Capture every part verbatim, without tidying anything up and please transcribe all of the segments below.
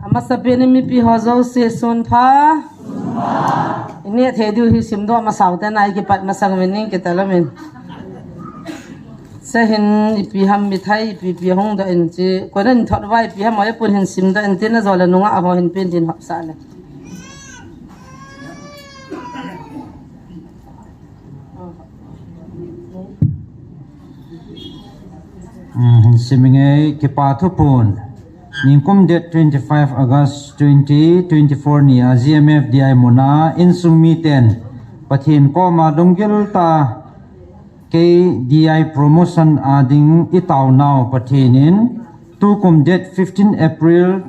Amasapen in mipi ho jouse sun pha. Ineh thei diu hi simdoh masau te nai kipat masang min ning kitalom in. Sa hin ipi ham mithai ipi pi hung doh in chi. Koi nan thot vai ipi ham oi pun hin simdoh in tin a jol a nunga a ho hin pen tin hop sa le. Hmm, hin siminge kipa thupun. Ningkum date twenty-five August twenty twenty-four ni a G M F D I muna insung miten Pathen koma lunggil ta K D I promotion a ding i taunau Pathen in tukum date fifteen April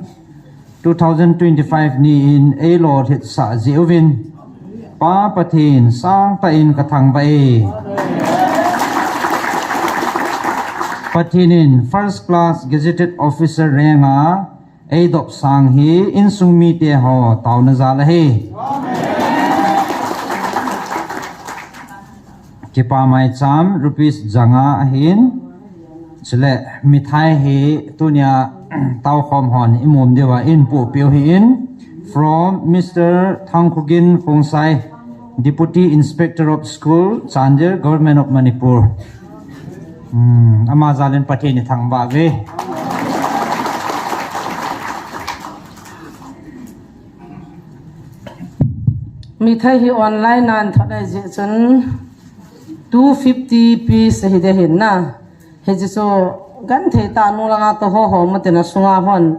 two thousand twenty-five ni in eilo hitsah jeh uvin Pa Pathen sangtah in ka thangvah e. Pathen in first class gazetted officer rank a eidop sang hi insung mite ho tauna jal ahi. Kipa maicham rupees janga ahin. Chule mithai hi tunia taukhom hon imum diuva inpuh piu hi in from Mister Thangkhogin Khongsai, Deputy Inspector of School, Chandel, Government of Manipur. Hmm, ama jalin Pathen in thangvah ve. Mithai hi online nan thot ai jeh chun two fifty piece hi de hin na. Hiche chu gan thei ta nu langa to ho ho mo te na sunga hon.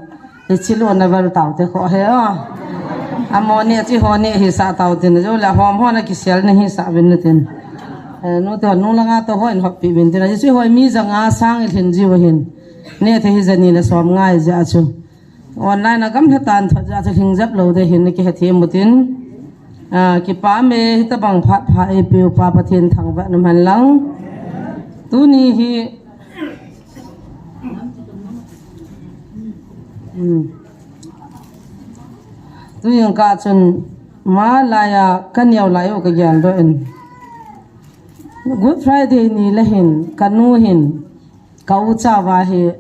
Hiche lo na val tau te kho he o. Amo ne chi ho ne hi sa tau te na jo la hom ho na kisel na hi sa vin na tin. Eh, nu te nu langa to ho in hop pi vin tin. Hiche ho mi janga sang i lhin ji wa hin. Ne te hi jani na som ngai ja chu. Online a gam hatan thot ja chu hing jap lo de hin ki hethem utin. Ah, kipa me hitabang phat pha e piu Pa Pathen thangvah na man lang. Tuni hi, hmm. Tuni ka chun ma laya ka neo lai u ka gel do in. Good Friday ni le hin, ka nu hin, ka u chava hi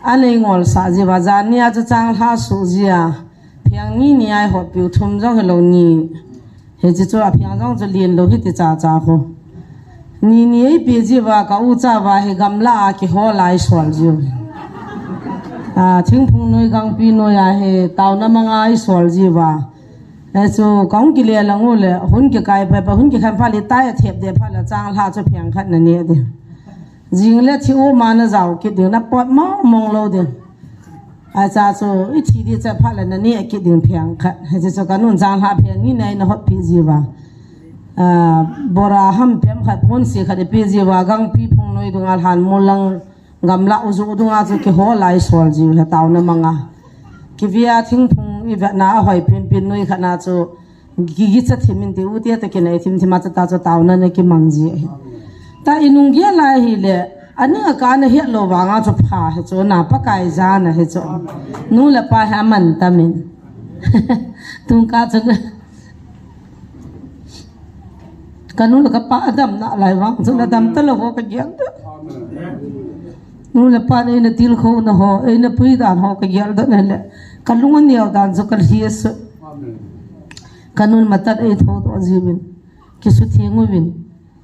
a nei ngol sa jiva, jan nia chu chang lha su jia, pheng ni ni ai hot piu thum jong hi lo ni, he chi chu a pheng jong chu lien lo hi ti cha cha kho. Ni ni ei pi jiva, ka u chava hi gamla a ki ho lai sol jiu. A, thingphung noi gangpi noi a hi tauna manga ai sol jiva. He chu kong ki le lang u le, hun ki kai pa pa, hun ki khan pha li tai a thep de pha la chang lha chu pheng khat na ni de. Jing le thi u ma na jau kit ding, na pot mong mong lo ding. Acha chu i thi di cha pha le na ni a kit ding pheng khat. He chu ka nun jang lha pheng ni nei na hot pi jiva. Ah, bora ham pem khat pon si khat i pi jiva, gangpi phung noi dunga lhan mo lang gamla u ju dunga chu ki ho lai sol jiu he tauna manga. Ki via thingphung i vet na a hoi pin pin noi khat na chu Gigi cha thim in ti u tia ta kinai thim thim a cha ta chu tauna na kimang ji ahi. Ta i nung gel lai hi le, a ning a ka na hiat lo vanga chu pha hi chu na Pakai ja na hi chu. Nu le pa hi a man ta min. Tung ka chu ka nu le ka pa a dam na lai vang chu na dam ta lo ho ka gel ta. Nu le pa nei na til kho na ho, ei na pui dan ho ka gel ta na le. Ka lung a niau dan chu ka hli a su. Ka nun matat ei tho to jiuvin, kisu theng uvin,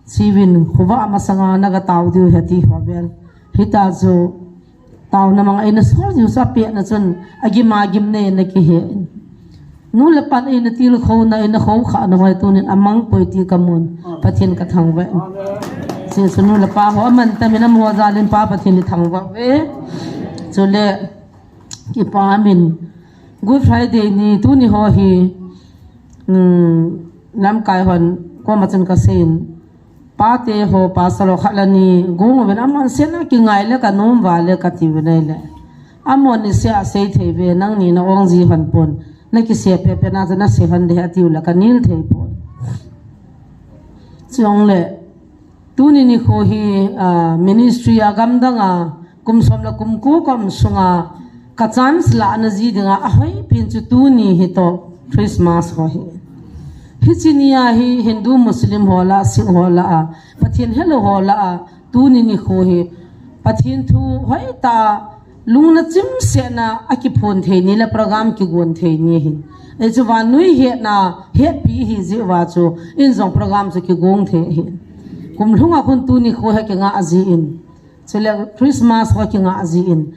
siuvin, khuva masanga na ka tau diu he ti ho bel. Hita chu tauna mang ei na sol jiu sa pe na chun a gim a gim nei na ki he. Nu le pan ei na til kho na ei na kho kha na hoi tunin a mang poi ti ka mun. Pathen ka thangvah. Jesu nu le pa ho a man ta min a mo jalin Pa Pathen i thangvah ve. Chule kipa min Good Friday ni tuni ho hi, um, lamkai hon koma chun ka sein. Pate ho pastor ho khat la ni gong ven aman sena ki ngai le ka nom va le ka ti ve nei le. Amon ni sia sei thei ve nang ni na ong ji hon pon. Na ki se pe pe na na se hon de a ti u la ka nil thei pon. Chong le Tuni nikho hi, ah, ministry a gamdang a, kum som le kum ko ka um sunga, ka chance la na ji dinga, a hoi pin chu tuni hi to Christmas ho hi. Hichi nia hi Hindu Muslim ho la, Sikh ho la a, Pathen helo ho la a, tuni nikho hi, Pathen thu hoi ta, Lungna chimsetna a kiphon thei ni le program kigon thei ni ahin. Ei chu vannoi hetna hetpi ihi jeh uva chu in jong program chu kigon thei ahin. Kum lhunga khun tuni kho hi kinga jin. Chule Christmas ho kinga jin.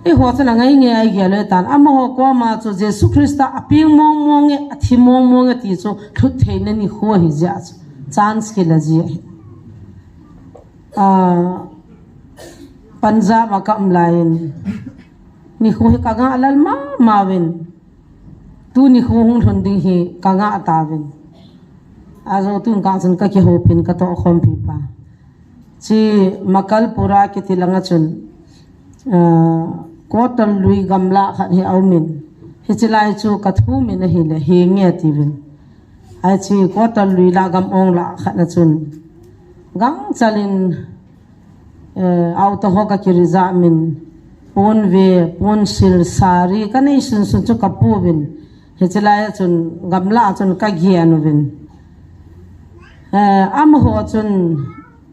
Eiho chu na ngai nge ai gel le tan. Amaho koma chu Jesu Christa apeng mong mong e, athi mong mong e ti chu lhut theina nikho ahi jeh chu. Chance kila ji ahi. Ah, Punjab a ka um laiyin. Nikho hi ka nga lal mama uvin. Tuni kho hung lhun ding hi ka nga tauvin. Ajo tun kang chun ka kihopin ka tohkhompi pa. Chi Makalpura kiti langa chun, ah, quarter lui gamla khat hi aumin. Hichi lai chu ka thumin ahile hi nge tiuvin. Ai chi quarter lui la gam ong la khat na chun. Gangchalin, eh, auto ho ka kireserve min. Pon ve, pon sil, sari, ka nei sunsun chu ka pu uvin. Hichi lai chun gamla chun ka gen uvin. Eh, amaho chun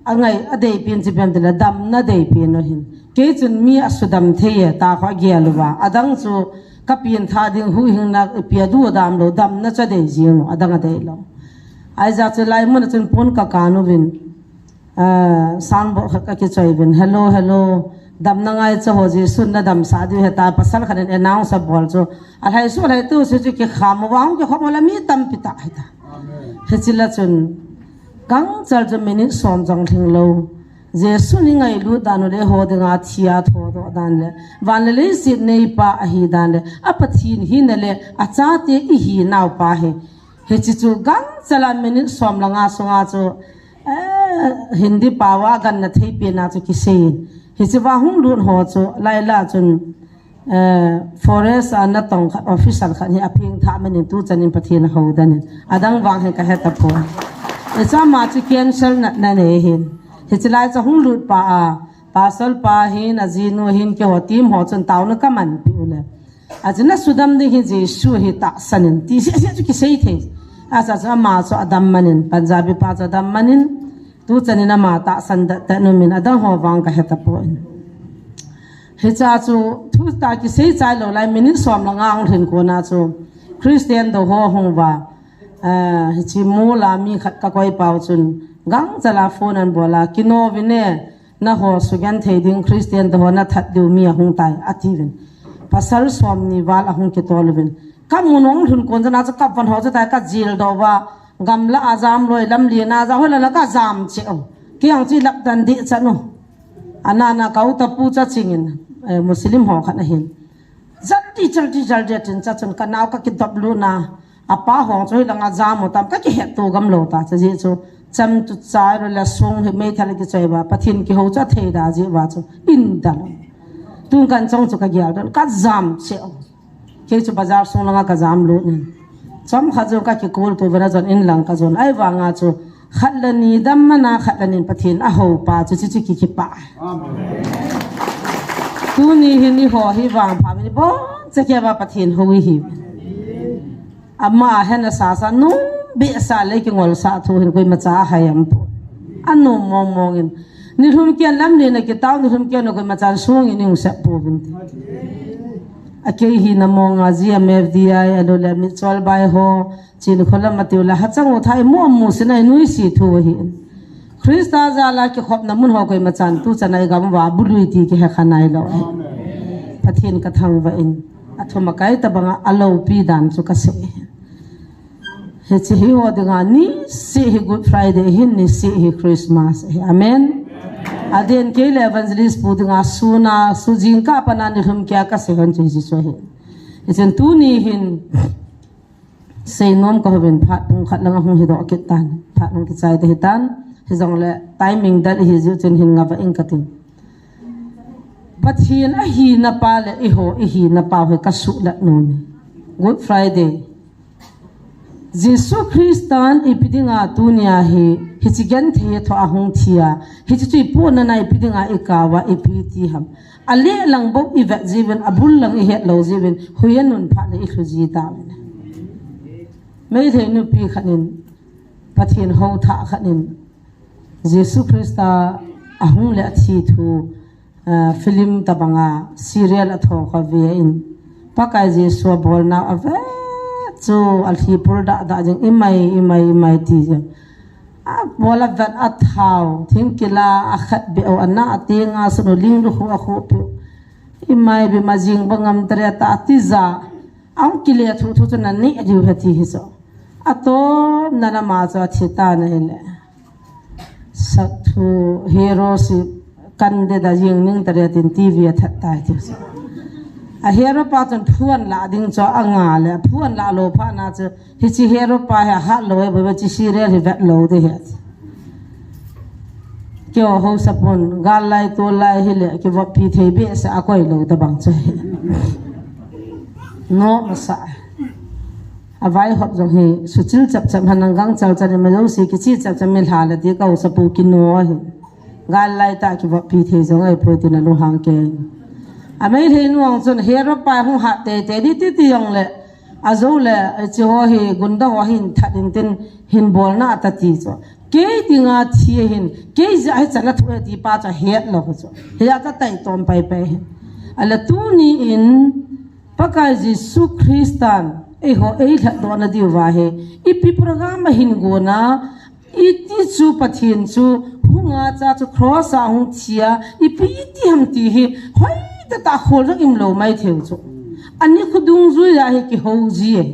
angai, adeipen chu ipi ham tile damna deipen u ahin. Kei chun mi asudam thei e, ti kha agel uva. Adang chu ka pengtha ding huhhingna ipi adu dam lou, damna chu adei jing u, adang adei lou. Ahijeh chu lai mun a chun pon ka kan uvin. Ah, sound box khat ka kichoi uvin. Hello, hello. Damna ngaicha ho, Jesun na damsah diu ahi, ti pasal khat in announce abol chu. Alhai su, alhai tu su chu kikham uva, hung kikhom uva le mi tampi tah ahi ta. Hichi lai chun, gangchal chu minute som jong lhing lou. Jesun i ngailut dan u le eiho dinga thi a thodoh dan le, van le leiset neipa ahi dan le, a Pathen hina le, achate i hinau pa hi. Hichi chu gangchal a minute som le nga sunga chu, eh, Hindi pao a ganna thei pen a chu kisei. Hichi va hung lut ho chu, lai la chun, eh, forest a natong khat, official khat hi apengtha manin tuchan in Pathen ahou dan in. Adang vang hi ka he tapoi. Hichi ama chu cancer natna nei ahin. Hichi lai chu hung lut pa a, pastor pa hin, ajinu hin, keiho team ho chun taona ka manpi u le. Achu na sudam ding hi Jesu hi tahsan in, ti seh seh chu kisei thei. Achu chu ama chu adam manin, Punjabi pa chu adam manin, tuchan in ama tahsan da, da numin, adang ho vang ka he tapoi. Hicha chu thu ta kisei chai lou lai, minute som le nga hung lhin kona chu Christian do ho hung uva. Ah, hichi mol a mi khat ka koi pau chun, gangchal a phone an bol a, kino uvin e, nangho sugenthei ding Christian te ho nathat diu mi ahung tai, atiuvin. Pasal somni val ahung kitol uvin. Ka mu nung lhun kon chana chu ka von ho chu tai ka jil doh uva. Gamla a jam loi lamlen a jam, hoilai a ka jam cheh u. Kei jong chu lap dan deh chan u. Ana na ka u ta pu cha chingin, eh, Muslim ho khat ahin. Jaldi, jaldi, jaldi tin cha chun ka nao ka kidop lut na. Apa hong chu hilanga jam u tam ka kihet to gam lou ta, chu jeh chu cham tu chai ro le sung hi meithal kichoi uva, Pathen kihou chu athei da jeh uva chu in da lou. Tun kan chong chu ka gel don, ka jam cheh u. Kei chu bazar sung langa ka jam lut nin. Chomkhat chu ka kikol to uva jon in lang ka jon. Ahivanga chu khat le ni dam man a, khat le nin Pathen ahou pa chu, chu, chu ki, kipah. Amen. Tuni hin eiho hi vangpha uvin, iboncha kei uva Pathen hou ihi. Ama hin asasa, numbeh sa le kingol sa thu hin koima cha ahai aum poi. Anom mong mong in. Nilhum keiin lamlen a kitao, nilhum keiin koima chan sung in ihung sep pouvin ti. A kei hina mong a G M F D I, ahilou le Mitchell bai ho, Chin kholam atiu le, hachang u thai mu mu sina inuisi thu ahi. Christa jal a kikhopna mun ho koima chan tuchan a igam uva bului ti kihe kha nailou. Pathen ka thangvah in, athum akai tabanga aloupi dan chu ka sei. Hiche hi ho dinga niseh hi Good Friday hin, niseh hi Christmas ahi. Amen. Aden kei le evangelist pu dinga suna, su jingkah a pat a nilhum keiya ka sei hon chu hiche chu ahi. Hichun tuni hin, seinom ka uvin phat pung khat lang ahung hidoh kit tan. Phat hung kichai ta hitan. Hijongle timing dal ihi jeh chun hin ngavah ing katin. Pathen ahina pa le eiho ihina pa hi ka suhlat nom e. Good Friday. Jesu Christan ipi dinga tunia hi, hiche genthei thoh a hung thia, hiche chu ipohnana ipi dinga ikao a ipi ti ham. Aleh lang bou ivet jiuvin, abul lang ihet lou jiuvin, huiya nun phat le ilhu ji tauvin. Meitei nupi khat in, Pathen hou thah khat in, Jesu Christa ahung le athi thu, ah, film tabanga serial a tho kha ve in. Pakai Jesu a bolna a ve chu a lhi pul da da jing imai, imai, imai ti jing. A bol a vet a thau, thingkila a khat be o, a na a tinga sunu ling lu khu a khu pi. Imai bi ma jing ba ngam tare ta ti ja. Ang kile thu thu chu na ni a diu he ti hi so. A to na na ma cho thi ta na hi le. Sak thu hero si kan de da jing ning tare tin T V a that tai ti so. A hero pa chun phuan la ding cho a nga le, phuan la lo pha na chu hi chi hero pa he ha lo e bo chi serial hi vet lo de he. Kio ho sapun gal lai to lai hi le ki vop pi thei be sa a koi lo ta bang chu hi. No ma sa. A vai hop jong hi, su chil chap chap han nang gang chal chal ma lo si ki chi chap chap mi hla la ti ka u sa pu ki no hi. Gal lai ta ki vop pi thei jong ai poi tin a lu hang ke. A mai le nu ang chun hero pa hung ha te te di ti ti jong le. A zo le, a chi ho hi gunda ho hin that in tin hin bol na ta ti cho. Kei ti nga thi hin, kei ja hi chana thu ti pa cha het lo cho. He ya ta tai tom pai pai hin. A la tu ni in Pakai Jesu Christan, ei ho, ei lhat do na diu va he. Ipi program a hin go na, iti chu Pathian chu, hunga cha chu cross a hung thia, ipi iti ham ti hi, hoi ta ta khol jong im lo mai theu chu. Ani khu dungjui a hi ki ho ji e.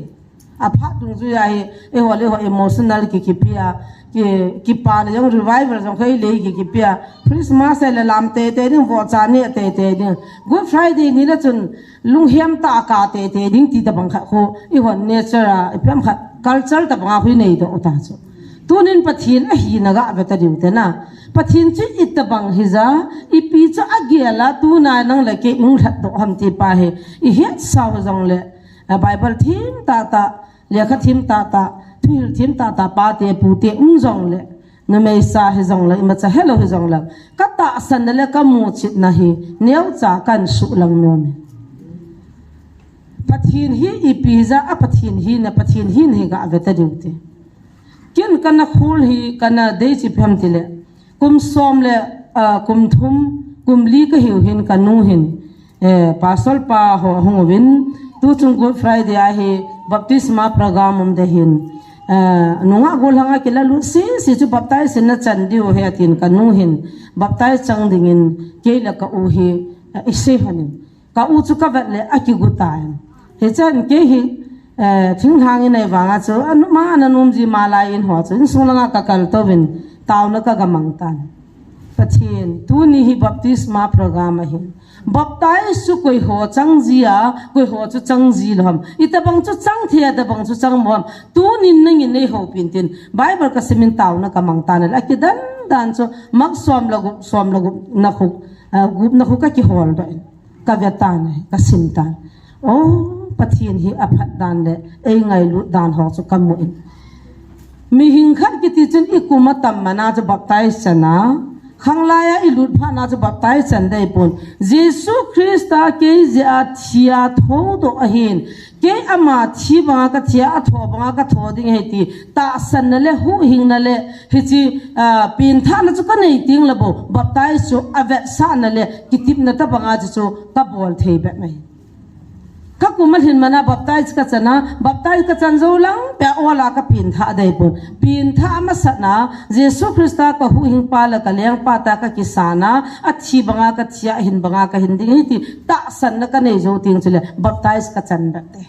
A phat dungjui a hi, ei ho le ho emotional ki ki pia, ki, ki pa na jong revival jong khei le ki ki pia. Christmas le lam te te ding vo cha ne te te ding. Good Friday ni la chun, lunghem ta ka te te ding ti ta bang kha khu i hon nature a i pem kha culture ta bang a khu i nei do ta chu. Tunin Pathian a hi na ga ve ta diu te na. Pathian chu i ta bang hi ja i pi chu a gel a tu na nang le ke ung lhat do ham ti pa he i het sau jong le a Bible thim ta ta le kha thim ta ta thuhil thim ta ta pa te pu te um jong le Numei sa hi jong lang, ima cha hello hi jong lang. Ka tahsan na le ka mu chit na hi, neo cha kan su lang nom e. Pathian hi ipi ja a Pathian hi na Pathian hi na hi ga ve ta diu te. Kin kana khul hi kana dei chi phem ti le. Kum som le, ah, kum thum, kum li ka hiu hin ka nu hin. Eh, Pastor pa ho hung uvin, tu chung Good Friday a hi baptisma program um de hin. Eh, nunga gol hanga kila lu si, si chu baptize na chan diu he atin ka nu hin. Baptize chang dingin kei le ka u hi, eh, i se hanin. Ka u chu ka vet le a ki gu ta hin. He chan kei hi, eh, thing hang in ai vanga chu, anu ma na num ji ma lai in ho chu, in sung langa ka kal to vin, tau na ka ga mang tan. Pathian, tu ni hi baptisma program a hin. Baptize chu koi ho chang ji a, koi ho chu chang ji lo ham. I ta bang chu chang thei a, ta bang chu chang mo ham. Tu nin nangin nei ho pin tin. Bible ka simin tau na ka mang tan. A ki dan dan chu mak som la gup, som la gup na khuk, ah, gup na khuk ka ki hol do in. Ka ve tan, ka sim tan. Oh, Pathian hi a phat dan le, ei ngailut dan ho chu ka mu in. Mihing khat kiti chun i kum a tam mana chu baptize chan a, khanglai a i lut phat na chu baptize chan dei pon. Jesu Christa kei jeh a thi a tho do ahin, kei ama thi banga ka thi a, a tho banga ka tho ding ahi ti, tahsan na le, huhhing na le, hichi, ah, pin tha na chu ka nei ting la bo, baptize chu a vetsah na le, kitip na ta banga chu chu ka bol thei be mai. Ka kum a lhin mana baptize ka chan a, baptize ka chan zo lang, pe a ola ka pin tha dei pon. Pin tha a masa na, Jesu Christa ka huhhing pa le ka leng pa ta ka kisan a, a thi banga ka thi a, a hin banga ka hin ding hi ti, tahsan na ka nei zo ting chu le, baptize ka chan be te.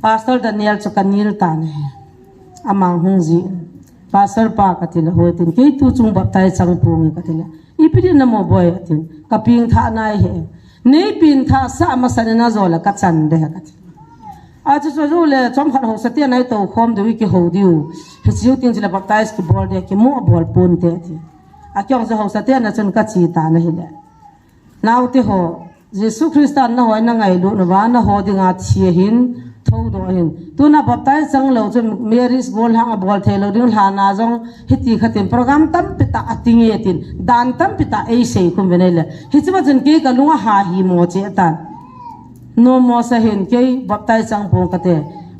Pastor Daniel chu ka nil ta ne. Amang hung ji. Pastor pa ka ti le, hoi tin, kei tu chung baptize chang pung ka ti le. Ipi din na mo boi atin. Ka pin tha nai he. Nei pin tha sa ma sa na zo la ka chan de ka ti. A chu chu zu le chom khat ho sa te nai to khom de wi ki ho diu. He chiu tin chi le baptize ki bol de ki mo bol pon te ti. A kyong chu ho sa te na chun ka chi ta na hi le. Nau te ho, Jesu Christa na hoi na ngailut na va na ho dinga thi ahin, tho do ahin. Tu na baptize chang lo chun marriage bol hang a bol thei lo ding hla na jong, hiti khatin program tampi ta a ti nge tin, dan tampi ta ei sei khum ve nei le. Hichi ma chun kei ka lunga ha hi mo che tan. No mo sa hin kei baptize chang pong ka te.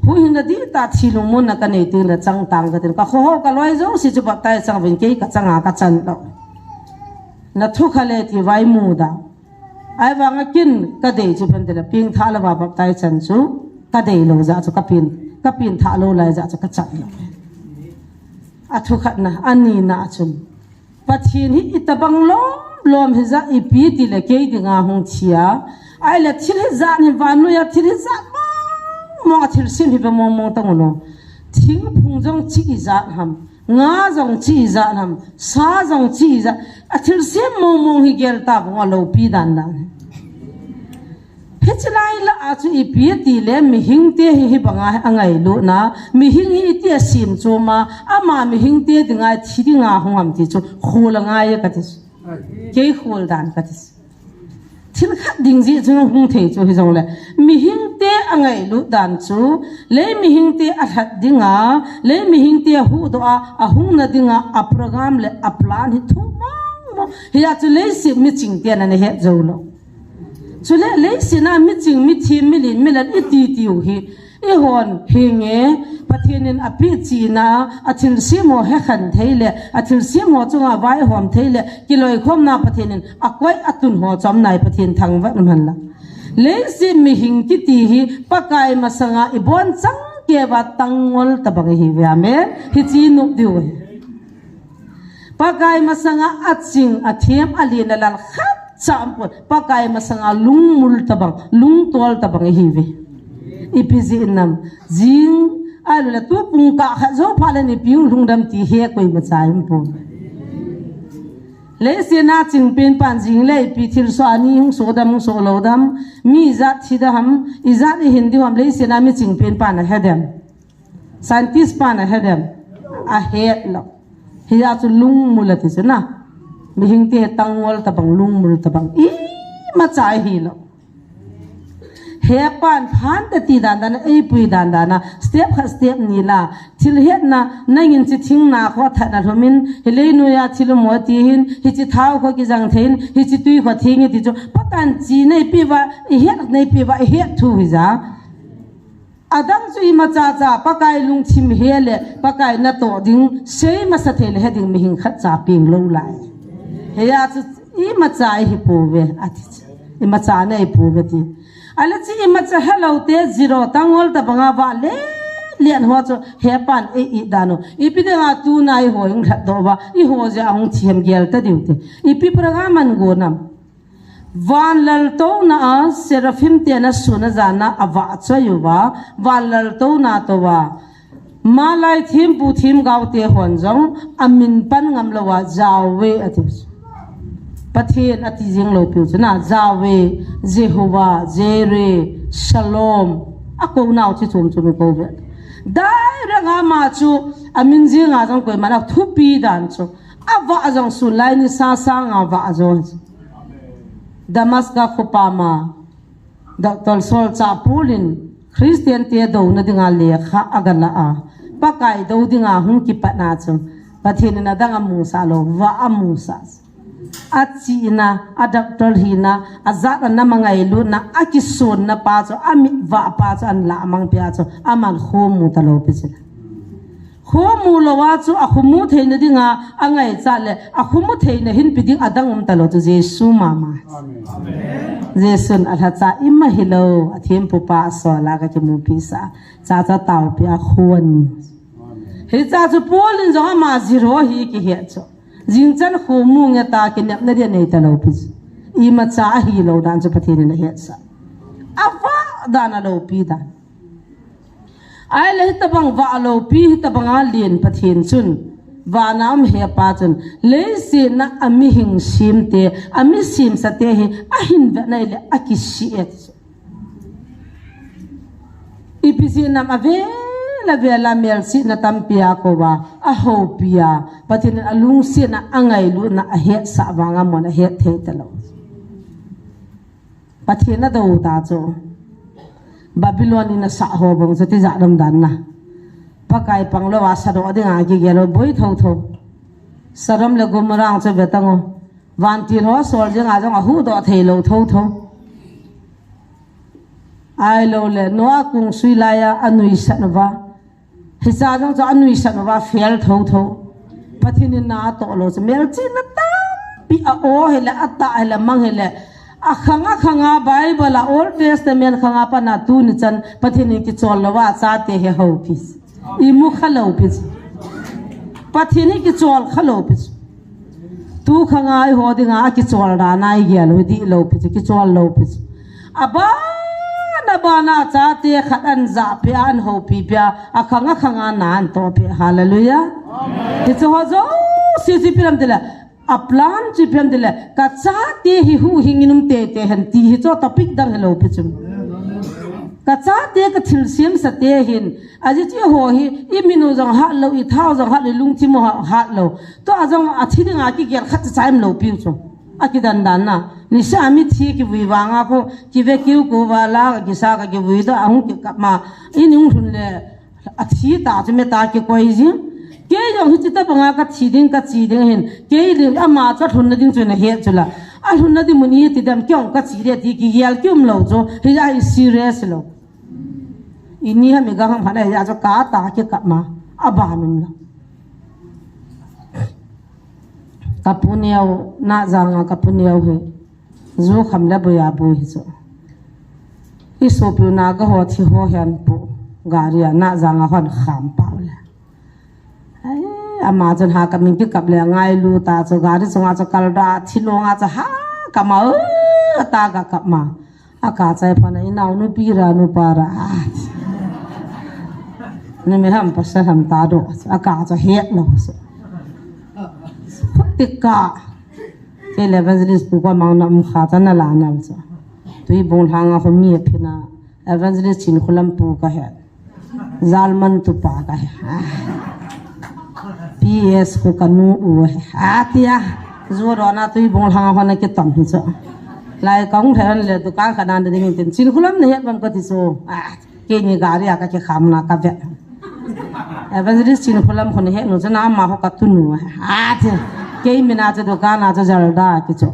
Huhhing na di ta thi lungmon na ka nei tin la chang tang ka tin. Ka kho ho ka loi jo si chu baptize chang vin kei ka changa ka chan lo. Na thu kha le ti vai mu da. Ai vang a kin ka dei chu phan te la ping tha la va baptize chan chu ka dei lo ja chu ka pin ka pin tha lo lai ja chu ka chan lo. A thu khat na, a ni na chun. Pathen hi i tabang lom lom hi ja i pi ti le kei dinga hung chia. Ai le thil hi jan hi vannoi a thil hi jan mong mong a thil sim hi va mong mong tang uno. Thingphung jong chi i jan ham. Nga jong chi i jan ham. Sa jong chi i jan. A thil sim mong mong hi gel ta bang a lo pi dan dan. Hichi lai la a chu ipi ti le mihing te hi hi banga a ngailut na, mihing hi iti a sim chu ma, ama mihing te dinga thi dinga hung ham ti chu khul a ngai ka ti. Kei khul dan ka ti. Thil khat ding ji chu hung thei chu hi jong le. Mihing te a ngailut dan chu, lei mihing te a lhat dinga, lei mihing te a hu do a, a hung na dinga, a program le a plan hi thu mong mong. Hi a chu lei si mi ching te na ne het jo lo. Chule leiset a miching, mithem, milen, milen i ti tiu hi, i hon hi nge, Pathen in a pi china, a thilsem ho he khan thei le, a thilsem ho chunga vaihom thei le, kiloikhomna Pathen in a koi a tun ho chom nai Pathen thangvah na man la. Leiset mihing kiti hi, Pakai masanga i bon chang keva tangol tabang hi ve, amen. Hi chi nup diu hi. Pakai masanga a ching, a them, a len, a lal khat cha aum pon. Pakai masanga lungmul tabang, lungtol tabang ihi ve. Ipi jeh inam, jing, a lo le tu pung kah khat jou phat le ni pi hung lhung dam ti he koima cha aum pon. Leiset a ching pen pan jing le ipi thilsoh a ni hung soh dam, hung soh lou dam, mi ijat thi da ham, ijat i hin diu ham leiset a miching pen pan a he dem. Scientist pan a he dem. A het lou. Hi a chu lungmul a ti chu na. Mihing te tangol tabang lungmul tabang. Imacha hi lou. He pan phan te ti dan dan a, ei pui dan dan a. Step khat step ni la. Thil hetna, nangin chi thing na kho that na lhumin, hi lei noi a thil mo ti hin, hi chi thao kho kijang thei hin, hi chi tui kho thing hi ti chu. Pakai in chi nei pi va, i het nei pi va, i het thu hi ja. Adang chu imacha cha, Pakai lungthim he le, Pakai natoh ding, sei masa thei le he ding mihing khat cha peng lou lai. He a chu imacha ihi pouve, ati chu. Imacha nei pouve ti. Ala chi imacha he lou te zero tangol tabanga va le, lian ho chu he pan e i dano. Ipi dinga tu nai ho hung lhat do va, i ho je a hung thiem gel ta diu te. Ipi program an go nam. Van laltouna a seraphim te na sun a jan a a vah choi uva, van laltouna tou va. Malai thempu themgao te hon jong a min pan ngam lou a Yahweh a ti. Pathen a ti jing lou piu chu na Yahweh, Jehovah, Jireh, Shalom. A kou nau chi chom chom i kou ve. Direct a ama chu a min jing a jong koiman a thupi dan chu. A vah jong sun lai ni sa sang a vah jong. Damascus khopi ma, Doctor Saul cha Paul in Christian te douna dinga lekha a ga la a. Pakai dou dinga hung kipat na chu. Pathen in adang a musah lou, vah a musah. A chihna, a doctor hina, a jat a nam a ngailutna, a kisonna pa chu, a mit vah pa chu, an la mang pia chu, aman khomu ta lou pi chu. Khomu lou a chu a khomu theina dinga a ngaichat le a khomu theina hinpi ding adang um ta lou chu Jesu mama. Amen. Jesun a lhacha ima hilou a thempu pa a sol a ka kimupi sa. Cha cha taupi a khon. Amen. Hicha chu Paul in jong ama zero hi kihe chu. Jingchan khomu nge ta kinepna dia nei ta lou pi chu. Imacha ahi lou dan chu Pathen in a het sa. A vah dan a loupi dan. Ahile hitabang vah loupi, hitabang a lien Pathen chun, vana um hepa chun, leiset a a mihing semte, a mi semsate hi, a hin vetna ile a kisih e. Ipi jeh inam avel avel a melchihna tampi a kouva, a houpi a, Pathen in a lungsetna, a ngailutna, a hetsah vanga mon a het thei talou. Pathen a dou ta chu. Babylon in a sah ho bang chu tijat lam dan na. Pakai pang lou a sadoh ding a kigel u boi tho tho. Sodom le Gomorrah chu ve tang u. Vantil ho sol jeng a jong a huhdoh thei lou tho tho. Ahilou le Noah kung sui lai a a nuisat uva. Hicha jong chu a nuisat uva fail tho tho. Pathen in na a toh lou chu melchihna tam Pi a o hile, a ta hile, mang hile. A khang a khang a Bible a Old Testament khang a pana tuni chan Pathen in kichol lou a chate hi houpi. Imu kha loupi. Pathen in kichol kha loupi. Tu khang a eiho dinga a kichol dan a igel u hi dih loupi, kichol loupi. Abana bana chate khat an ja pia, an houpi pia, a khang a khang a na an toh pia. Hallelujah. Amen. Hiche ho jouse chu ipi ham tile, a plan chu ipi ham tile, ka chate hi huhhing in um teitei hen ti hi chu topic dang hi loupi chu. Ka chate ka thilsem sate hin, ajeh chu eiho hi, i min u jong hat lou, i tha u jong hat lou, i lungthim u ha-, hat lou. Tua jong a thi dinga kigel khat cha cha um loupi u chu. A kidan dan na. Nisa mithi kivui vanga khu, kive kiu ku va la, kisa ka kivui da, ahung kikap ma. Ini hung lhun le, a thi ta chu me ta kikoi jing. Kei jong hiche tabanga ka thi ding, ka che ding hin. Kei ding ama chu lhunna ding chu na het chu la. A lhunna ding mun iti dem kei jong ka che ding ti kigel kium lou chu. Hija hi serious lou. Ini ha mi ga ham hana hija chu ka ta kikap ma. A ban um lou. Ka pu neo, Najang a ka pu neo hi. Ju kham le boi a boi hi chu. I sopi u Naga ho thi ho hian pu gari a Najang a hon kham pau le. Ai, ama chun ha ka min kikap le ngailu ta chu gari chunga chu kal da thi longa chu ha ka ma, u, ta ka kap ma. A ka chai phan a, "I nau nupi ra, nupa ra." A. Ni mi ham pasal ham ta do. A ka chu het lo chu. Tik ka. Kei le evangelist pu ka mang na um kha ta na la na chu. Tuibong lhang a khu mi a phin a. Evangelist Chinkholam pu ka he. Jalman tupa ka he. P S khu ka nu u he. A tia. Zu ro na Tuibong lhang a khu na kitom hi chu. Lai kong he le dukan ka nan ding tin. Chinkholam na he bam ka ti chu. A. Keini gari a ka kikham na ka ve. Evangelist Chinkholam khun he nu chu na ama ho ka tu nu. A che. Kei mina chu dukan a chu Jalda ki chu.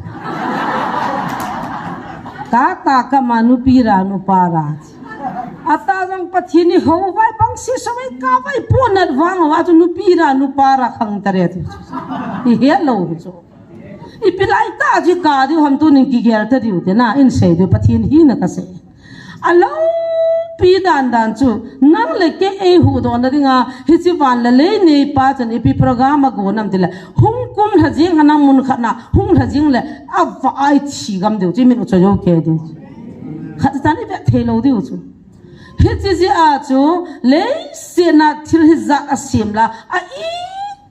Ka ta ka ma nupi ra nupa ra. Ata jong Pathen ni ho vai bang si so vai ka vai pu nat vang ho a chu nupi ra nupa ra khang ta re chu. I he lo chu. Ipi lai ta ji ka diu ham tu ning kigel ta diu te na in sei diu Pathen hi na ka sei. A lo pi dan dan chu, nang le kei ei huhdohna dinga, hiche van le lei neipa chun ipi program a gon am tile, hung kum lha jing hana mun khat na, hung lha jing le, a va ai thi gam diu, chi min u cho yo ke diu. Khat chan i ve thei lo diu chu. Hiche jeh a chu, leiset na thil hijat a sem la, a i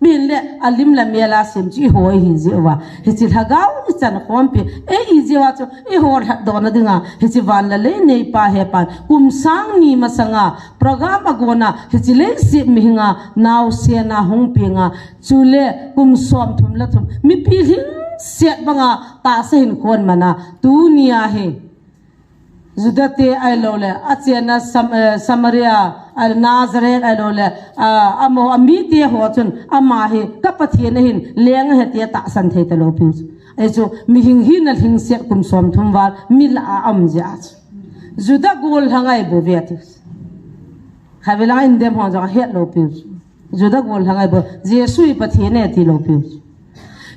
Min le a lim le mel a sem chu i ho i hi jeh uva. Hiche lhagao i chan khompi. Ei i jeh uva chu i ho lhatdohna dinga. Hiche van le lei neipa hepan. Kum sang ni masanga. Program a gona. Hiche leiset mihinga. Naosen a hung penga. Chule kum som thum le thum. Mipi lhingset banga. Tahsa hin khon mana. Tunia hi. Juda te ahilou le, a chenna Sam-, eh, Samaria, a Nazareth ahilou le, a, amaho, a mite ho chun, ama hi, ka Pathen ahin, leng ahi tia tahsan thei talou piu chu. Ahi chu, mihing hina lhingset kum som thum val, mi lah a um jeh a chu. Juda gollhang ahi bouve tiu chu. Khatvei lang a India ho jong ahet lou piu chu. Juda gollhang ahi bou, Jesu hi Pathen ahi tilou piu chu.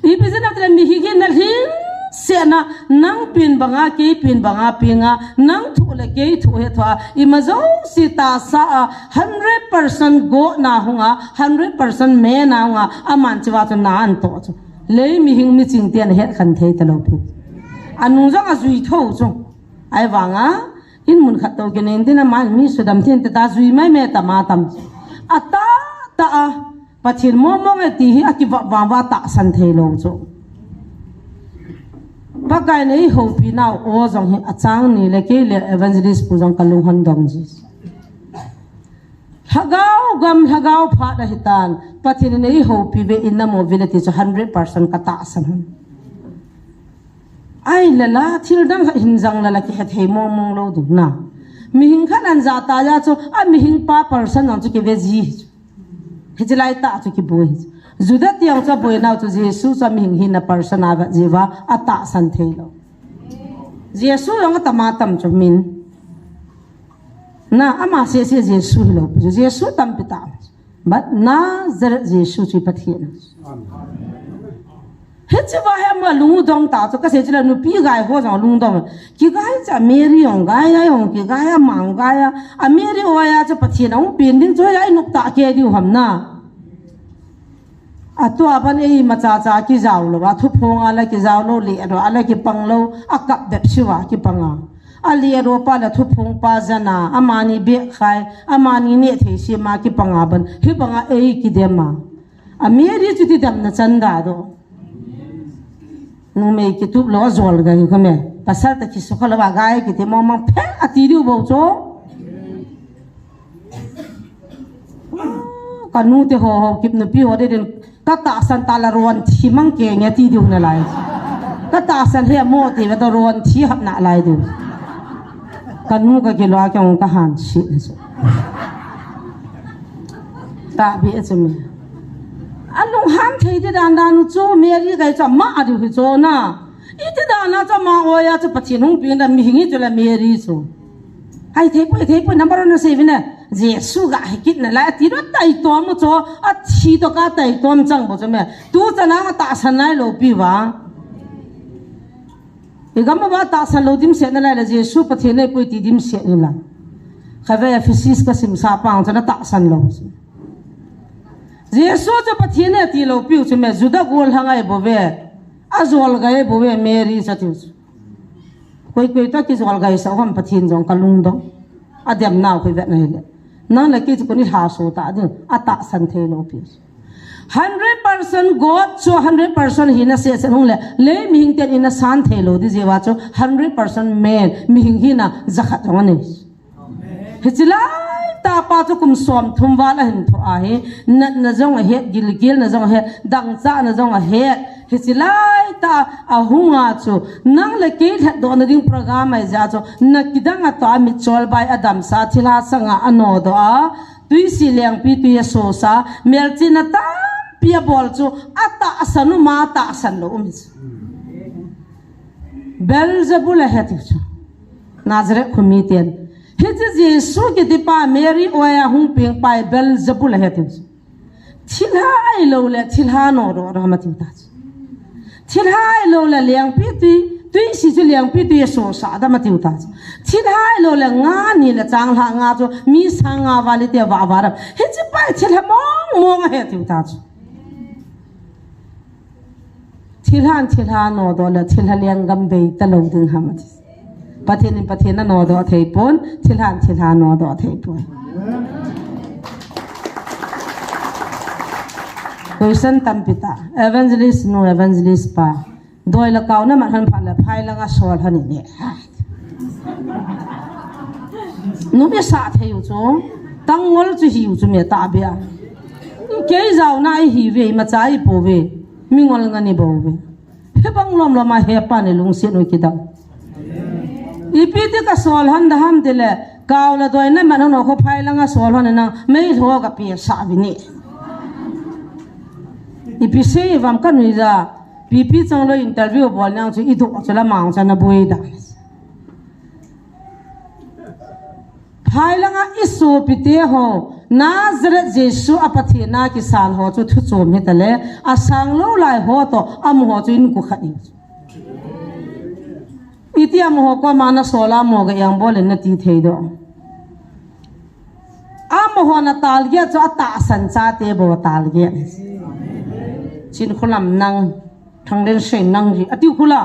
Ipi jeh a tile mihing hina lhingset na, nang pen banga, kei pen banga, penga, nang thoh le kei thoh hethoa, ima jouse tahsa a, hundred percent God na hunga, hundred percent man na hunga, aman cheh uva chu na anatoh chu. Lei mihing miching ten ahet khen thei talou piu. Anung jong ajui tho chu. Ahivanga, in mun khat tou kei nen tin aman mi sudam thei te ta jui mai mai tama tam chu. Atahtah a, Pathen mong mong e ti hi akivah vang uva tahsan thei lou chu. Pakai in eihoupi nau aw jong hi achang ni le kei le evangelist pu jong kalung hon dong ji. Lhagao gam, lhagao phat ahitan. Pathen in eihoupi ve in namo vile ti chu hundred percent katahsan hon. Ai lala, thil dang khat hin jang lala kihethei mong mong lou ding na. Mihing khat an jata ja chu, a mihing pa person jong chu kive ji. Hiche lai tah chu kiboi. Juda tiang chu aboi nau chu Jesu chu mihing hina person a vet jeh uva atahsan thei lou. Jesu jong atama tam chu min. Na ama seh seh Jesu hilou. Jesu tampi tam. But Nazareth Jesu chu Pathen. Hiche va hi ama lung u dong ta chu, kasei chu la nupi gai ho jong lung dong. Kigai cha Mary ong gai a ong kigai a mang gai a. A Mary oi a chu Pathen ong pin ding chu ai nop ta ke diu ham na. Atua ban ei macha cha kijao lou, a thuphong a la kijao lou, le ro a la kipang lou, a kap bep siu a kipang a. A le ro pa la thuphong pa jana, amani bek khai, amani ne thei si ma kipang a ban, hi bang a ei kidem a. A Mary chu ti dam na chan da do. Numei kitup lou a jol gai kha me. Pasal ta kisu kha lou a gai kiti mo mang phe a ti diu bo cho. Ka nu te ho ho kip nupi ho de den ka tahsan ta la ron thi mang ke nge ti diu na lai. Ka tahsan he mo ti ve to ron thi hap na lai diu. Ka nu ka kilo a ke ong ka han si. Ta bi e chu me. A lunghan thei ti dan dan u chu Mary gai chu ama a diu hi chu na. Iti dan a chu ama oi a chu Pathen hung pin da mihing hi chu la Mary chu. Ai thei poi, thei poi, number one na sei vin a. Jesu ga hi kit na lai ti ro tai tom u chu a thi to ka tai tom chang bo chu me. Tu cha na ma tahsan nai lou pi va. I gam ma tahsan lou dimset na lai la Jesu Pathen nei poi ti dimset ni la. Kha ve Ephesus ka sim sa pang chu na tahsan lou. Jesu chu Pathen nei ti lou piu chu me Juda gol hang ai bo ve. A jol gai bo ve Mary cha tiu chu. Koi koi ta ki jol gai sa hom Pathen jong ka lung dong. A dem nau koi vet na hi le. Nang le ki chu ko ni ha so ta ding. A tahsan thei lou piu chu. Hundred percent God chu hundred percent hina se se hung le, le mihing ten ina san thei lou di jewa chu hundred percent man mihing hina jakhat jong ani. Hichi lai ta pa chu kum som thum val a hin tho a hi, natna jong a het, gilgilna jong a het, dangchahna jong a het. Hichi lai ta a hung a chu, nang le kei lhatdoh na ding program ai ja chu, na kidang a to a mitchol bai a damsa thilha sanga a nodoh a, Tuisi lengpi tui a sosa, melchihna tampi a bol chu, a tahsan um a, tahsan lou um hi chu. Beelzebul a he tiu chu. Nazareth khomi ten. Hiche Jesu kiti pa Mary oi a hung peng pa hi Beelzebul a he tiu chu. Thilha ai lou le, thilha nodoh doh ham a tiu ta chu. Thilha ai lou le lengpi tui, tuisi chu lengpi tui a sosa dam a tiu ta chu. Thilha ai lou le nga ni le chang lha nga chu mi sang nga val i te va va dam. Hiche pa hi thilha mong mong a he tiu ta chu. Thilhan thilha nodoh le thilha lenggam bei ta lou ding ham a ti. Pathen in Pathen a nodoh thei pon, thilhan thilha nodoh thei pon. Question tampi ta. Evangelist nu, evangelist pa. Doi le kao na mat hon phat le phai langa sol hon in e. Nu mi sa thei u chu. Tangol chu hi u chu me ta bia. Kei jao na i hi ve, i macha i po ve. Mi ngol nga ni bo ve. He bang lom lom a he pa ni lungset u kidang. Ipi ti ka sol hon da ham ti le, kao le doi na mat hon o kho phai langa sol hon nang, mei lho ka pi sa vi ni. Ipi sei vam ka nui ja, pipi chang lo interview bol nang chu i do chu la mang cha na bui da. Phai langa i sopi te ho, Nazareth Jesu a Pathen a kisan ho chu thu chom hi ta le, a sang lou lai ho to, a mu ho chu in ku khat in. Iti a mu ho ko ma na sol a mu ga yang bol in na ti thei do. A mu ho na tal ge chu a tahsan cha te bo tal ge. Chin khulam nang, thang den sei nang ri, a ti khula.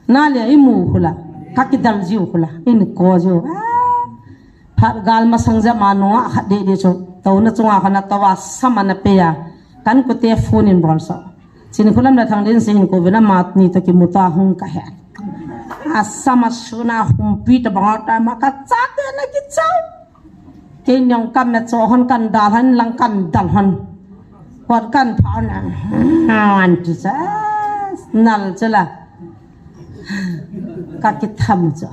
Na le i mu khula, ka kidal jiu khula, in ko jiu. Ah, phat gal masang ja ma nunga khat de de chu. To na chunga khana to wa sama na pe ya. Kan ko te phone in bol so. Chin khulam na thang din se hin ko vena mat ni to ki muta hung ka he. A sama suna hum pi ta banga ta ma ka cha te na ki chau. Kei nyong kam me cho hon kan dal hon lang kan dal hon. Hot kan pha hon. An ti sa. Nal chala. Ka ki tham cha.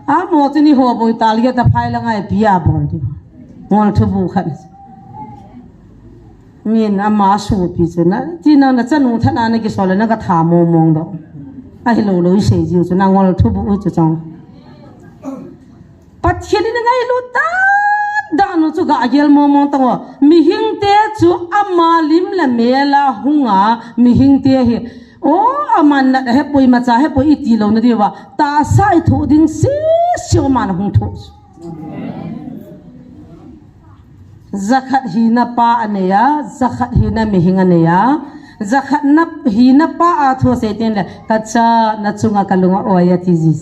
A mo chu ni ho boi tal ge ta phai la ngai pi a bol di. Ngol thu bu khan. Min ama su pi chu na. Ti na na chanu thana na ki sol na ka tha mo mong do. A hi lo lo i sei jiu chu na ngol thu bu u chu chang. Pathian in ngailut tan Dan u chu ga gel mong mong tang o. Mihing te chu ama lim le mel a hung a, mihing te hi, o, aman nat a hepoi, macha hepoi iti lou na diu va. Tahsa i thoh ding sese aman hung thoh. Jakhat hina pa anei a, jakhat hina mihing anei a. Jakhat na hina pa a thu sei teng le, ka cha na chunga ka lung a oi a ti ji.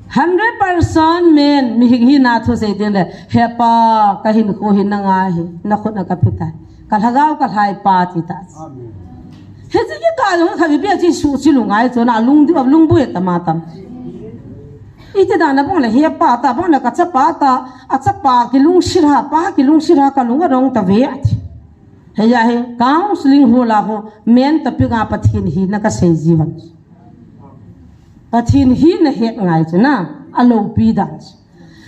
Hundred percent men mihing hina thu sei teng le, he pa ka hinkho hi na ngai hi, na khut na ka phi tai. Ka lhagao ka lhai pa ti ta. Amen. He chi ki ka lung kha bi bia chi su chi lung ngai chu na lung di lung bu he ta ma tam. Iti dan a bang le he pa ta, bang le ka chapa ta, a chapa kilungset ha, pa kilungset ha, ka lung a dong ta ve a ti. He ya he, counseling ho la ho, men topic a Pathen hina ka sei ji hon. Pathen hina het ngai chu na, a lopi dan chu.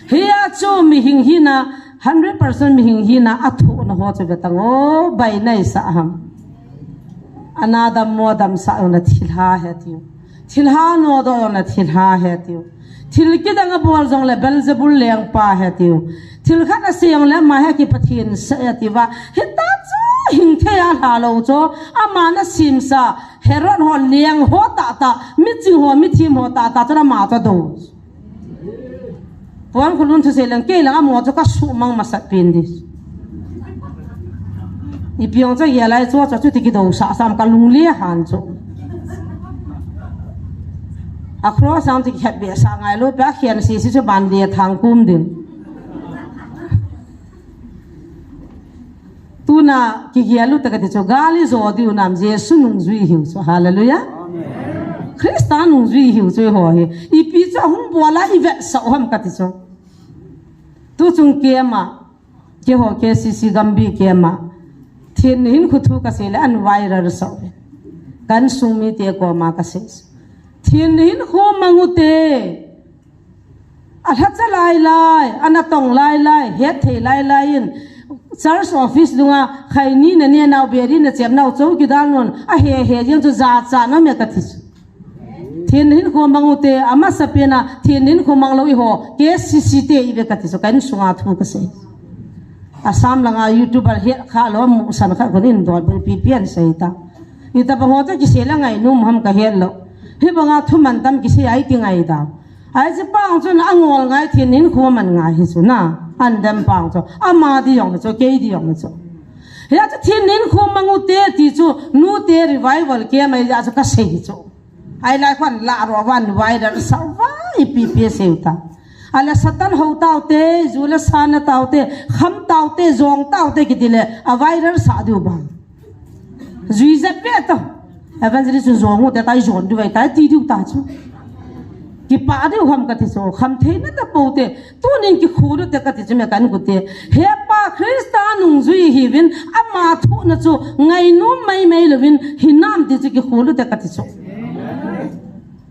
Hia chu mihing hina, hundred percent mihing hina, a thoh na ho chu ve tang o, bai nai sa ham. Ana dam mo dam sa o na thilha he tiu. Thilha nodoh jong le thilha he tiu. Thil kidang a bol jong le Beelzebul lengpa he tiu. Thil khat a sei jong le ama he ki Pathen sah he tiu va. Hita chu hing thei a lha lou chu. Ama na simsa Herod ho leng ho tah tah. Miching ho, mithim ho tah tah chu ama chu do. Puan khulun thusei leng kei leng amo chu ka suhmang masat pen di. Ipi jong chu hialai chu chu chu ti kido sa sam ka lung le han chu. A cross ang ti khet be sa ngai lou pe a khian sisi chu ban le thang kum din. Tuna kigel u te ka ti chu, gal i jo diu nam Jesu nungjui hiu chu. Hallelujah. Amen. Christa nungjui hiu chu ho hi. Ipi chu hung bol a i vetsah u ham ka ti chu. Tu chung kema, keiho K C C Gambih kema. Thin hin khu thu ka sei le an viral sah u. Ka insung mite koma ka sei. Thin hin khu mang u te. A lhacha lai lai, a natong lai lai, het thei lai lai in, church office dunga, khaini na ne nau beri na chem nau chou kidal non, a he he jeng chu jacha na me ka ti chu. Thin hin khu mang u te, a masa pen a, thin hin khu mang lou i ho, K C C te i ve ka ti chu, ka insunga thu ka sei. Assam langa YouTuber het kha lou, mu san kha kon in dot bel pi pian sei ta. Ita bang ho ta ki sei la ngai num ham ka het lou. Hi banga thu man tam ki sei ai ti ngai da. Ai chi pang chu na ngol ngai thin hin khu man ngai hi chu na. An dem pang chu. Ama di jong chu, kei di jong chu. Hia chu thin hin khu mang u te ti chu, nu te revival ke mai ja chu ka sei hi chu. Ai lai khan la ro van viral sah u va ipi pi sei ta. Ala Satan ho tau te, ju le sa na tau te, kham tau te, jong tau te kiti le, a viral sah diu ba. Jui jat ve ta. Evangelist jong u te tai jon diu vai tai ti diu ta chu. Kipa diu ham ka ti chu, kham thei na ta po te, tunin ki khu diu te ka ti chu me kan ku te. He pa Christa nungjui hiuvin ama thoh na chu ngainom mai mai louvin hinam ti chu ki khu diu te ka ti chu.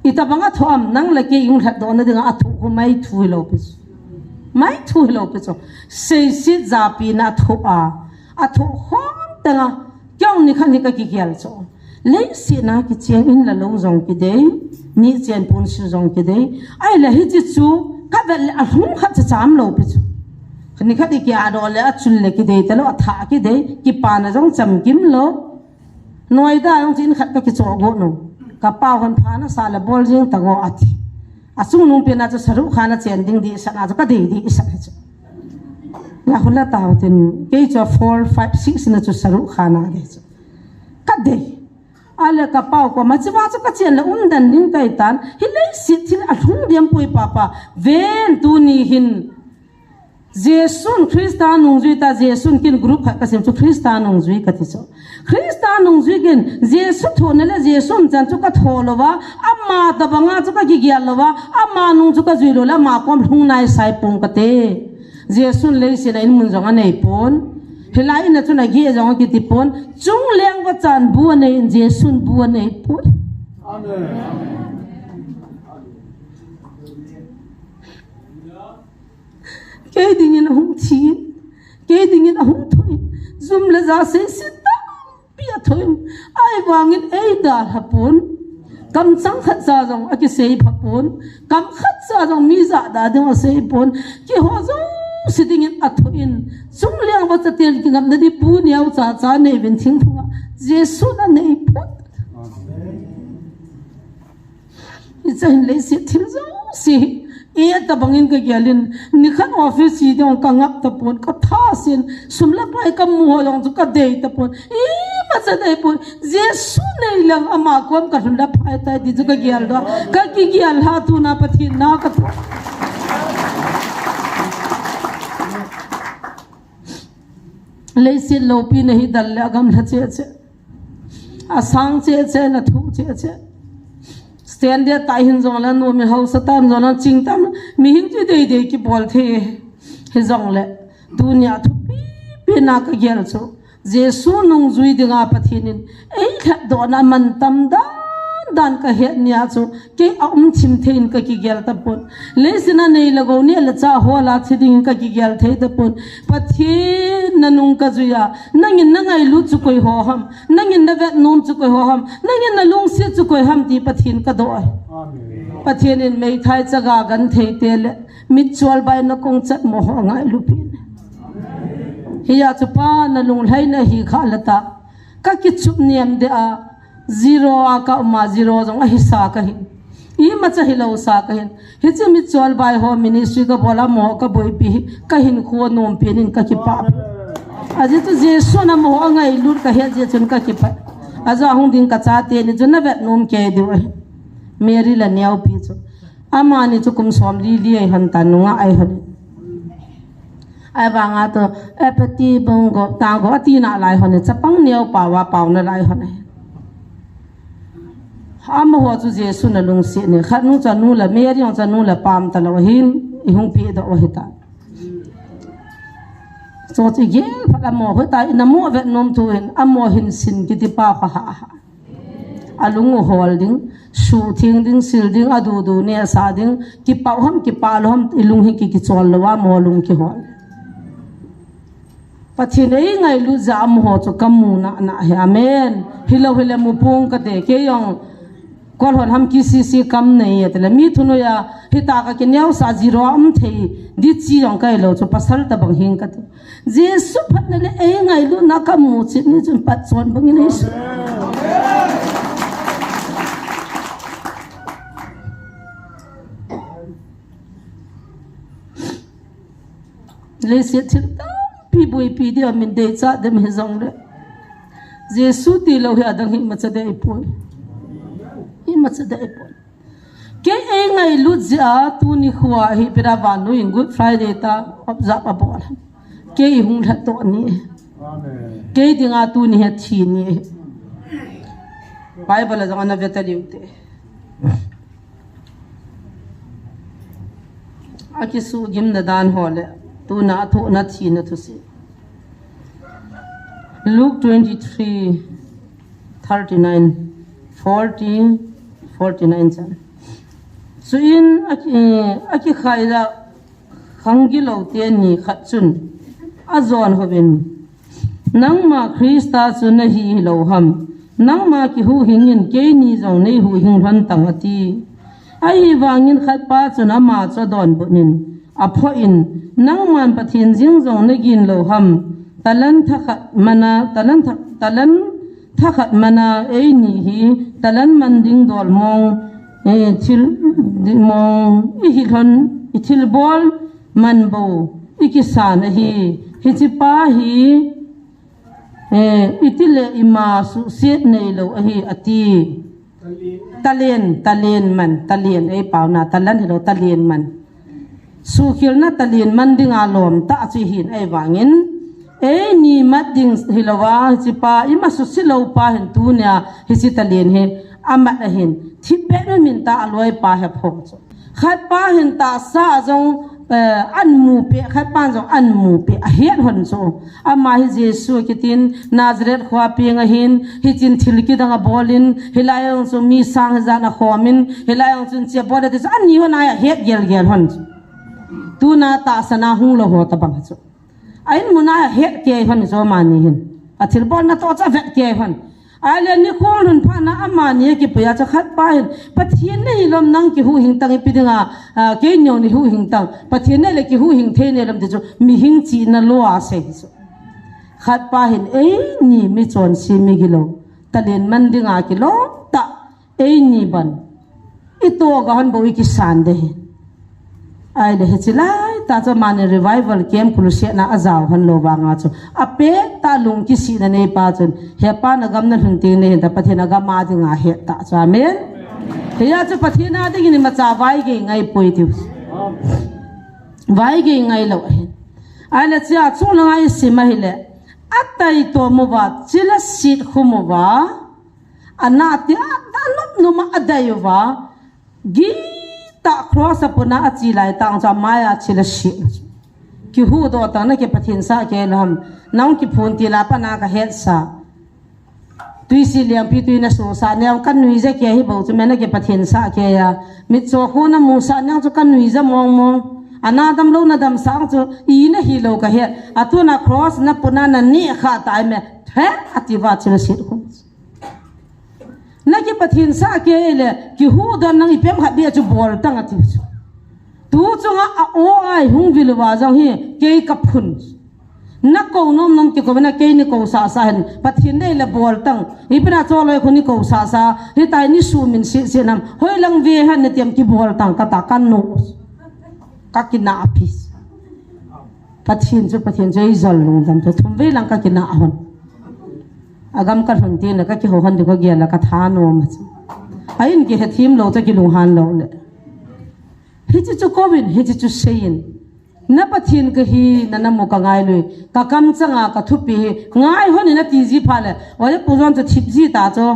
Ita banga thoh am nang le kei i hung lhatdoh na dinga a thoh khu mai thu hi lou pi chu. Mai thu hi lou pi chu. Seiset japi na thoh a. A thoh khom teng a. Kei ni khan hi ka kigel chu. Leiset na kicheng in la lou jong kidei. Ni chen pun su jong kidei. Ai le hi chi chu ka vet le a lhung khat cha cham lou pi chu. Ni khat i ki a do le a chul le kidei ta lou a tha kidei. Kipa na jong cham kim lou. Noida jong chin khat ka kicho go no. Ka pa hon pha na sa le bol jing ta go ati. A chung nung pen a chu Shahrukh Khan a chen ding di sa na chu ka dei di i sa chu. La hula ta ho tin kei chu four, five, six na chu Shahrukh Khan a dei chu. Ka dei. A le ka pau ko ma chi wa chu ka chen le um dan ding kai tan. Hi leiset thil a lhung diam pui papa. Ven tu ni hin Jesun Christa nungjui ta, Jesun kin group khat ka sim chu Christa nungjui ka ti chu. Christa nungjui kin Jesu thoh na le Jesun chan chu ka thoh lou va, ama ta banga chu ka kigel lou va, ama nung chu ka jui lou le ama kom lhung nai sai pong ka te. Jesun leiset a in mun jong a nei pon. Hilai in a chun a gi jong a kiti pon. Chung leng va chan bu a nei in Jesun bu a nei pon. Amen. Kei dingin a hung thi, kei dingin a hung thoi, jum le ja seiset tampi a thoi, ai vangin ei dalha pon, kam chang khat cha jong a kisei pha pon, kam khat cha jong mi ja da ding a sei pon, keiho jong jouse dingin athoh in, chungleng vachatel kingapna di bu neocha cha nei uvin thingphunga, Jesun anei put. Hiche hin leiset thil jouse hi, e, tabangin kagel in, nikhat office hi ding kangap tapon, katha sen, sum le pai kamu ho jong chu kadei tapon, imacha dei pon, Jesu nei leng ama kom kalhun le phai tai ti chu kagel doh, kakigel lha tuna Pathen na kathoh. Leiset loupina hi dal le agamlha cheh cheh. Asang cheh cheh, ana thuh cheh cheh. Standard tah hin jongle, nom in hausa tan jongle, ching tan, mihem chu deidei kibol thei. Hijongle, tunia thupi pena kagel chu, Jesu nungjui dinga Pathen in eilhatdohna mantam dan dan kahet nia chu, kei aum thim thei in kakigel tapon. Leiset a nei le gou, neh le chah hol a thi dingin kakigel thei tapon. Pathen nanung kajui a, nangin nangailut chu koi ho ham, nangin navetnom chu koi ho ham, nangin nalungset chu koi ham ti Pathen kadoh ahi. Pathen in meithai chaga genthei te le mitchol bai nakong chatmo ho angailupeh in. Hia chu Pa nalunglhaina hi khah le ta, kakichup niam deh a, zero a kaum a, zero jong ahisa kahin. Imacha hilou sa kahin. Hiche mitchol bai ho ministry kabol a, amaho kaboipi hi kahinkho nompen in kakipah. Ajeh chu Jesun amaho angailut kahet jeh chun kakipah. Ajeh a hung ding kachate ni chu navetnom kei diu ahi. Mary le Neopi chu. Amani chu kum somli li ahihon tan, nungah ahihon. Ahivanga tu, apathy, bungop, tangop, ati nalai hon, chapang neo pao a pao nalai hon. Amaho chu Jesu nalungset in, khat nu chu anu le, Mary jong chu anu le pa um talou hin, ihung pehdoh u ahitai. Chuche gel phat amaho hitia, inamu vetnom thu hin, amaho hin sin kiti pa kha ha ha. Alung u hol ding, suhtheng ding, sil ding, adudu neh asah ding, kipah u ham, kipah lou ham, ilung hi ki, kichol lou a, amaho lung kihol. Pathen eingailut jeh a amaho chu kamu nana hi, amen. Hilou hile mu pong kate, kei jong, kol hon ham ki sisi kam nei e tile, mi thunoi a, hitia kakineosah zero a um thei, di chi jong kailou chu, pasal tabang hing kati. Jesu phatna le eingailutna kamu chet ni chun patchon bangin eisu. Leiset thil tampi boipi dia min deichat dem hijongle, Jesu tilou hi adang hi imacha dei poi. Imacha dei poi. Kei eingailut jeh a tuni khoa hi pira vannoi in Good Friday ta observe abol. Kei hung lhatdoh ni. Amen. Kei dinga tuni hi thi ni. Bible a jong ana ve tadiu te. Akisuhgimna dan ho le tuna athohna thina thusei. Luke twenty-three, thirty-nine, forty, forty-nine chan. Chuin aki, akikhaila khang gilou teni khat chun ajon hovin, "Nangma Christa chu nahi hilou ham? Nangma kihuhhing in keini jong neihuhhing lhon tang," ati. Ahivangin khatpa chun ama chu adonbut in, aphoh in, "Nangman Pathen jeng jong nagin lou ham? Talent thakhat mana, talent tha, talent thakhat mana eini hi talent man ding dol mong, eh, thil ding mong ihi lhon, ithilbol man bou ikisan ahi. Hichepa hi, eh, itile ima suhset neilou ahi," ati. Talent, talent man, talent, ei paona, talent hilou, talent man. Suhkhelna talent man dinga lom tah chu ahin, ahivangin eini mat ding hilou a, hichepa ima suhset lou pa hin tunia hiche talent hi amat ahin, thipbeh na min ta aloipa hi aphoh chu. Khatpa hin tahsa a jong, eh, ahin mu peh, khatpan jong ahin mu peh, ahet lhon chu. Ama hi Jesu kitin, Nazareth khopi a ahin, hichun thil kidang abolin, hilai a jong chu mi sang hijat a akhomin, hilai a jong chun hiche abol e ti chu, ani hon a ahet gel gel lhon chu. Tuna tahsa na hung lou ho tabang chu. Ahin mun a ahet kei lhon chu amani hin. Athilbolna toh chu avet kei lhon. Ahile nikho lhun phat na amani akipui a chu khat pa hin, Pathen nahi lom nang kihuhhing tang ipi dinga, ah, kei neo nei huhhing tang. Pathen nahile kihuhhing thei nei lom ti chu mihing chihna lou a sei chu. Khat pa hin eini michonse migilou, talen man dinga kilom tah, eini ban. I toh ga hon bou i kisan de hi. Ahile hiche lai tah chu amani revival camp crusade na ajao hon lou vanga chu. Apet tah lung kisihna nei pa chun, he pa nagam nalhun teng nahin ta Pathen agam a dinga het tah chu. Amen. Hia chu Pathen a dingin imacha vaigei ngai poi tiu. Vaigei ngai lou ahi. Ahile chea chung langa isim ahile, ataitom uva, chila sit khum uva, ana tia, anop nop a adei uva, gitah cross a puna achi lai tah chu amai a chila sit. Kihuhdoh tang, na kipathen sah kei lou ham. Nang kiphun til a pat na kahet sa. Tui si liangpi tui na sosah neo ka nuija kei hi bou chu me na kipathen sah kei a. Mitcho khu na musah neo chu ka nuija mong mong. Ana damlou na damsah chu i nahi lou kahet. Atuna cross na puna na neh kha tai me. He, ati uva chila sit khu. Na kipathen sah kei le, kihuhdoh nang ipi ham khat beh chu bol tang ati chu. Tu chunga a-o a ihung vil uva jong hi, kei kaphun. Na kou nom nom kikou na kei nei kou sah sah hen, Pathen nei le bol tang. Ipi na choloi khu nei kou sah sah, hitia nei sumin sit sit nam, hoilang ve hen nei ti ham kibol tang kata kanu. Kakinah pi. Pathen chu, Pathen chu eijol lungdam chu, thum vei lang kakinah hon. Agam kalhun teng le kakihou hon ding kagel a kathanom a chu. A in kihethem lou chu kilunghan lou le. Hiche chu kouvin, hiche chu seiyin. Na Pathen kahi, na namu kangailui. Kakam changa kathupi hi. Ngai hon in ati ji phat le. Oja pu John chu thip ji ta chu.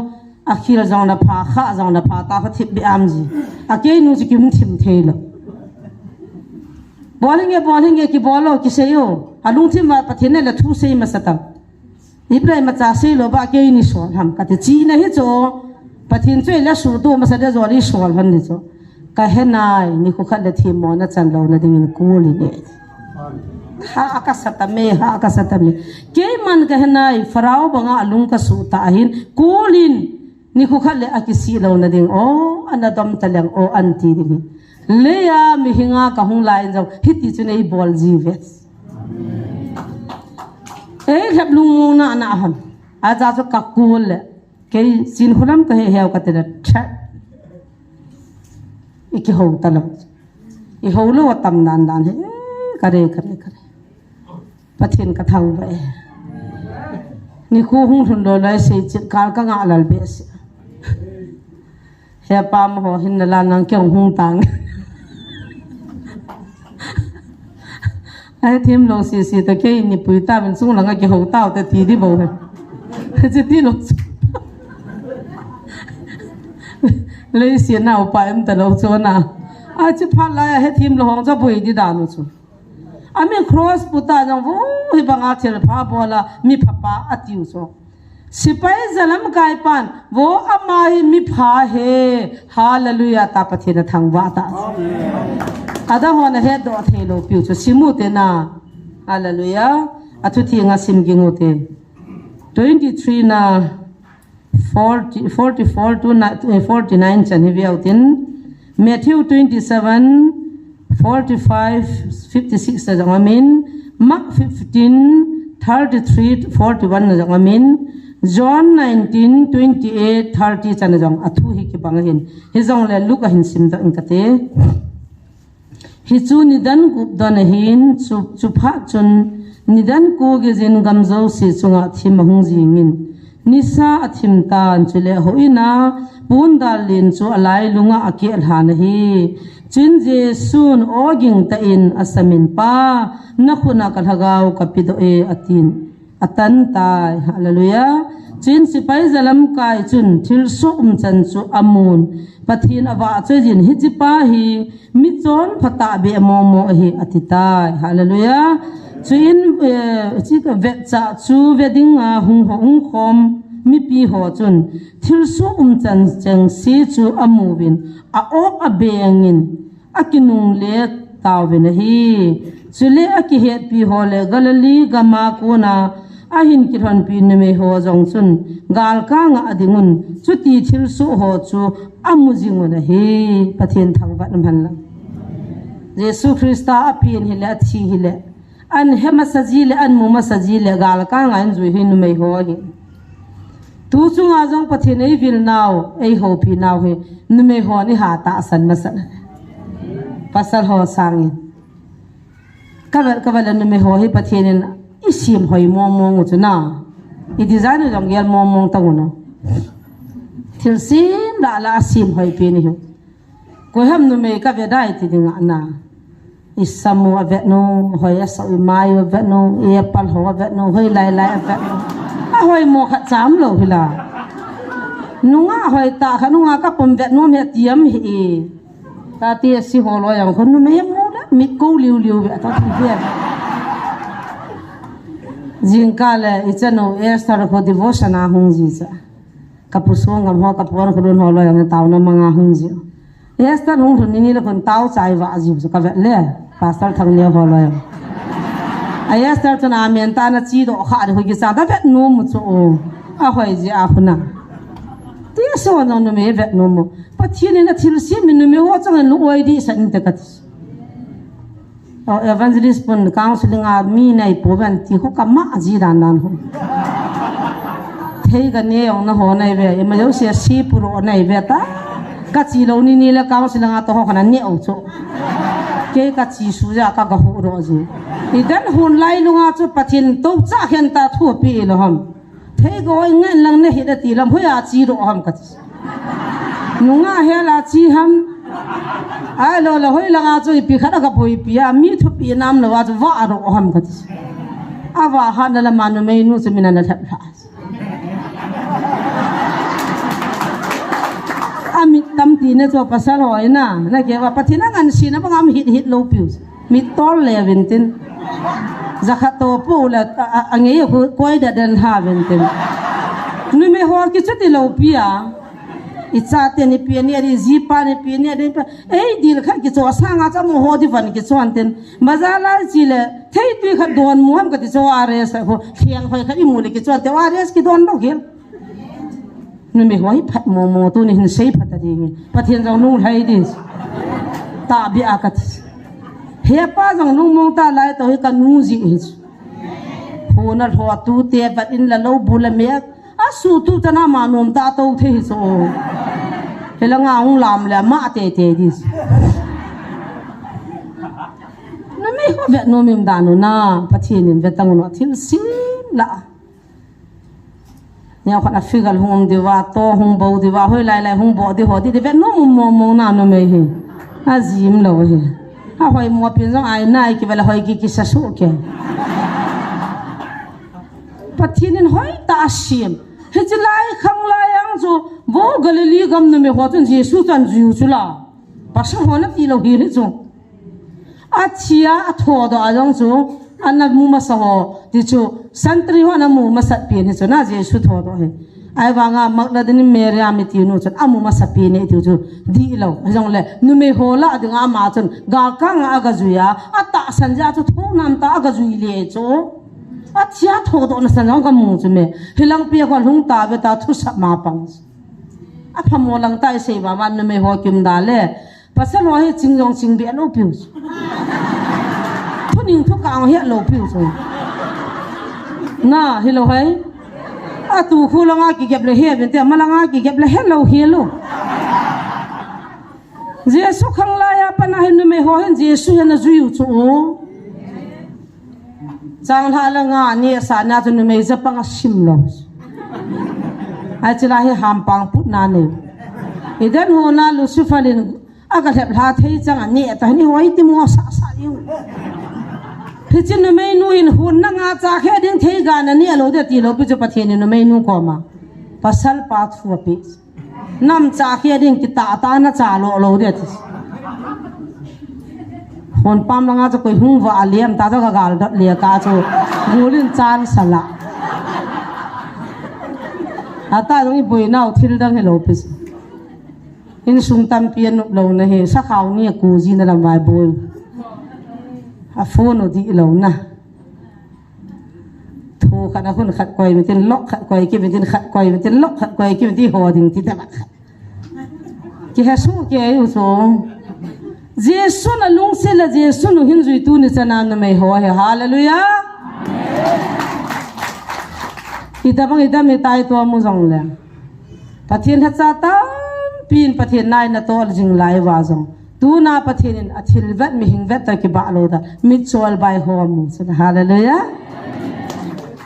Akhil jong na pha, kha jong na pha, ta kha thip beh am ji. Akei nu chu kium thim thei lou. Bol hinge, bol hinge, kibol o, kisei o. Alungthim uva Pathen nei le thu sei masa tam. Ipi le imacha sei lou ba kei nei sol ham, kati chihna hi chu. Pathen chu eile suhtoh masa ding jol eisol ham ni chu. Kahe nai, nikho khat le themmo na chan louna dingin kul in e. Ha, akasa tame, ha, akasa tame. Keiman kahe nai, Pharaoh banga alung kasuh tah ahin, kul in, nikho khat le akisih louna ding, o, ana dom taleng, o, anti ding hi. Leiya mihinga kahung lai in jong, hiti chun eibol ji uve. Eilhep lungmong na, na hon. Aja chu kakul le. Kei sin khulam kahe heu kati le, that. I kihou talou. I hou lou atam dan dan hi. Kare, kare, kare. Pathen kathangvah e. Nikho hung lhun lou lai sei chet kal kangah lal behseh. He pa amaho hin nala nang kei hung tang. Ahethem lou sisi ta kei nei pui tauvin sung langa kihou tau te ti ding bou he. Hiche tilou. Leiset na upa em talou chu na. Achu phat laiya hethem lou hung chu boi ding dan u chu. Amin cross pu ta jong vo hi banga thilpha bol a mi phapa atiu chu. Sepai jalamkai pan, vo ama hi mipha he, hallelujah ta Pathen athangvah ta. Adang hon ahetdoh thei lou piu chu, sim u te na, hallelujah, athutheng a sim ging u te. Twenty-three na, forty, forty-four to ni-, eh, forty-nine chan hi veu tin, Matthew twenty-seven, forty-five, fifty-six na jong amin, Mark fifteen, thirty-three, forty-one na jong amin, John nineteen, twenty-eight, thirty chan a jong athu hi kibang ahin. Hijongle Luke a hin simdoh ing kate. Hichu nidan gup don ahin, chu, chuphat chun nidan ko geiyin gam jouse chunga thim ahung jingin. Nisa athim tan, chule houin a pondal len chu alailunga akeh lhan ahi. Chuin Jesun aw gingtah in asamin, Pa, nakhut a kalhagao kapedoh e, atin. Atan tai, hallelujah. Chuin sepai jalamkai chun thilsoh umchan chu amun. Pathen avahchoiyin, hichepa hi michonpha tahbeh mongmong ahi, ati tai. Hallelujah. Chuin, eh, chi ka vetcha chu ve dinga hung ho, hung khom mipi ho chun thilsoh umchan chengse chu amuvin, a-ok abengin, akinungle tauvin ahi. Chule akihetpi ho le Galilee gama kona Ahin kilhonpi numei ho jong chun galkanga adingun, chuti thilsoh ho chu amu jingun ahi. Pathen thangvah in umhen lang. Jesu Christa apen hile, athi hile, ahin he masa ji le, ahin mu masa ji le, galkanga ahin jui hi numei ho ahi. Tu chunga jong Pathen eivil nau, eihoupi nau hi numei hon iha tahsan masat. Pasal ho sangin. Kavet, kavet le numei ho hi Pathen in isem hoi mong mong u chu na. I design u jong gel mong mong tang u na. Thilsem lah lah asem hoi pen u hi. Koiham numei kavet dai ti ding a na. I sam u avet u, hoi asah u, i mai u avet u, i apal ho avet u, hoi lai lai avet u. Ahoi mo khat cha umlou hi la. Nungah hoi tah khat, nungah kapom vet nom hi ati am hi e. Tati asi ho loi jong khu numei mu le, mit kou liu liu ve, tati ve. Jingkah le, i chanu Esther khu devotion a hung ji cha. Kapu Songam ho, kapu Ankholun ho loi jong taona manga hung ji. Esther hung lhun ni ni le khun tao chai vah ji chu kavet le. Pastor Thangneo ho loi jong. A Esther chun amen tah in ache doh kha di khu kicha ta vet nom u chu. Ahoi ji a khu na. Ti so numei vet nom u. Pathen in athilsem in numei ho chang in lung-oi dehset inte kati. O, evangelist pun counseling a mi nei pouvin ti khu kama ji dan dan khu. Thei kanei jong na ho nei ve, ima jouse si puro nei ve ta. Kache lou ni ni le counseling a toh ho kana neh u chu. Kei kache suh jeh a ka ga hu ro ji. I dan hun lai lunga chu Pathen to cha khen ta thu ape lou ham. Thei goi ngen lang na hi da ti lam hoi a che doh ham kati. Nungah hel a che ham. Ahilou le hoi langa chu ipi khat a kaboipi a, mi thupi nam lou a chu vah doh ham kati. Avah hat na lama numei nu chu min ana lhep lha. Amit tam ti na chu pasal hoi na, na kei va Pathen a ngansi na bang a mi hit hit lou piu. Mit tol le vin tin. Jakhat to pu le a, a, angei khu koi da den ha vin tin. Numei ho kichuti lou pi a. I chate ni pi ni a di, jipa ni pi ni a di pa. Ei dil khat kicho sanga cha mo ho di van kicho an tin. Bazaar lai che le, thei tui khat don mu ham kati cho a re sa khu. Thiang hoi khat i mu le kicho an te a re kidon lou gel. Numei ho hi phat mo mo, tuni hin sei phat a ding. Pathen jong lunglhai ding. Tahbeh a kati. Hepa jong lungmong ta lai to hi kanu ji hi. Hona lho tu te vat in la lou bu la me. Asuh tu chana ma nom ta to thei hi so. Helanga hung lam le ma te te ding. Numei ho vet nom im dan u na, Pathen in vet tang u na thilsem lah. Nia khat a figure hung um diu va, to hung bou diu va, hoi lai lai hung bou diu ho di, di vet nom um mong mong na numei hi. Ajim lou hi. Ahoi mo pin jong ai nai ki vel hoi ki ki sa su ke. Pathen in hoi ta asem. Hiche lai khang lai ang chu, vo Galilee gam numei ho chun Jesu chan jiu chu la. Pasal ho na ti lou hi le chu. Athi a, athodoh a jong chu, ana mu masa ho, ti chu, santri ho ana mu masat pen hi chu, na Jesu thodoh hi. Ahivanga Magdalene Mary a mi ti nu chun, amu masa pen e ti chu, dihlou. Hijongle, numei ho lah dinga ama chun, galkanga aga jui a, atahsan jeh a chu, thonam ta aga jui le chu. Athi a thodoh na san jong kamu chu me. Hilang pi a kho lhung ta ve ta, thusap ma pang. Aphamo lang ta isei va ma numei ho kim da le. Pasal ho hi ching jong ching be lou piu. Thuning thukang hi lou piu chu. Na, hilou hai. Atu khu langa kigep le he vin te, ama langa kigep le helou helou. Jesu khang lai a pat a hin numei ho hin Jesu hin ajui u chu. Changlhah le nga ni sa na chu numei ja pang asim lou. Ai chila hi hampang put na nei. Eden ho na Lucifer in Aga lhep lha thei chang a neh ta, ni hoi ti mo sa sa iu. Hiche numei nu in hun na nga cha khe ding thei ga na neh lou de ti lou pi chu Pathen in numei nu koma. Pasal pa thu ape. Nam cha khe ding kita ta na cha lou lou de ti. Hon pam langa chu koi hung va a liam ta chu ka gal dot le ka chu. Gul in chan sala. Ata jong i boi nau thil dang he lou pi chu. Insung tampi a nop lou na hi, sakhao ni a ku ji na lam vai boi. A phone u dih lou na. Thu Pu khat a hun khat koi mitin, lok khat koi kivitin, khat koi mitin, lok khat koi kivitin, ho ding ti taba khat. Kihe su ke ayu su. Jesu na lungsi le Jesu nu hin jui tuni chana numei ho he. Hallelujah. Itabang itam itai tua mu jong le. Pathen hacha tampin Pathen nai na tol jing lai va jong. Tuna Pathen in a thil vet mihing vet ta kibah lo ta. Mitchol bai ho mu. Hallelujah.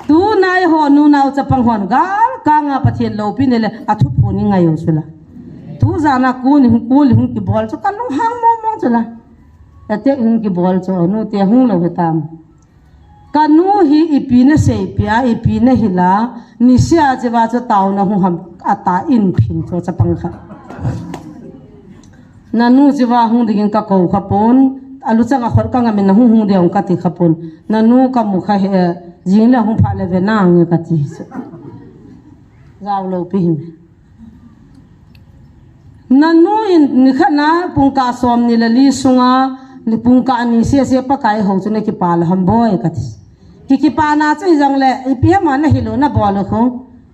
Tunai ho nunau chapang hon gal kanga Pathen lopi nile a thuphon ngai u chula. Tu jana kuni hung kuli hung kibol chu ka lunghang mong mong chula. Ate hung kibol chu nu te hung lo hetam. Ka nu hi ipi na seipia, ipi na hila, nisia cheva chu tauna hung ham ata in phin chu chapang kha. Nanu cheva hung dingin ka ko kha pon, alu changa khol ka ngamin na hung hung ding ka ti kha pon. Nanu ka mu kha he, jing le hung pha le ve nang ka ti. Jao lo pi him. Nanu in ni khat na pungka som ni le li sunga, ni pungka ni se se Pakai ho chu na kipa le ham boi ka ti. Ki kipa na chu jong le, ipi ham na hilo na bol khu.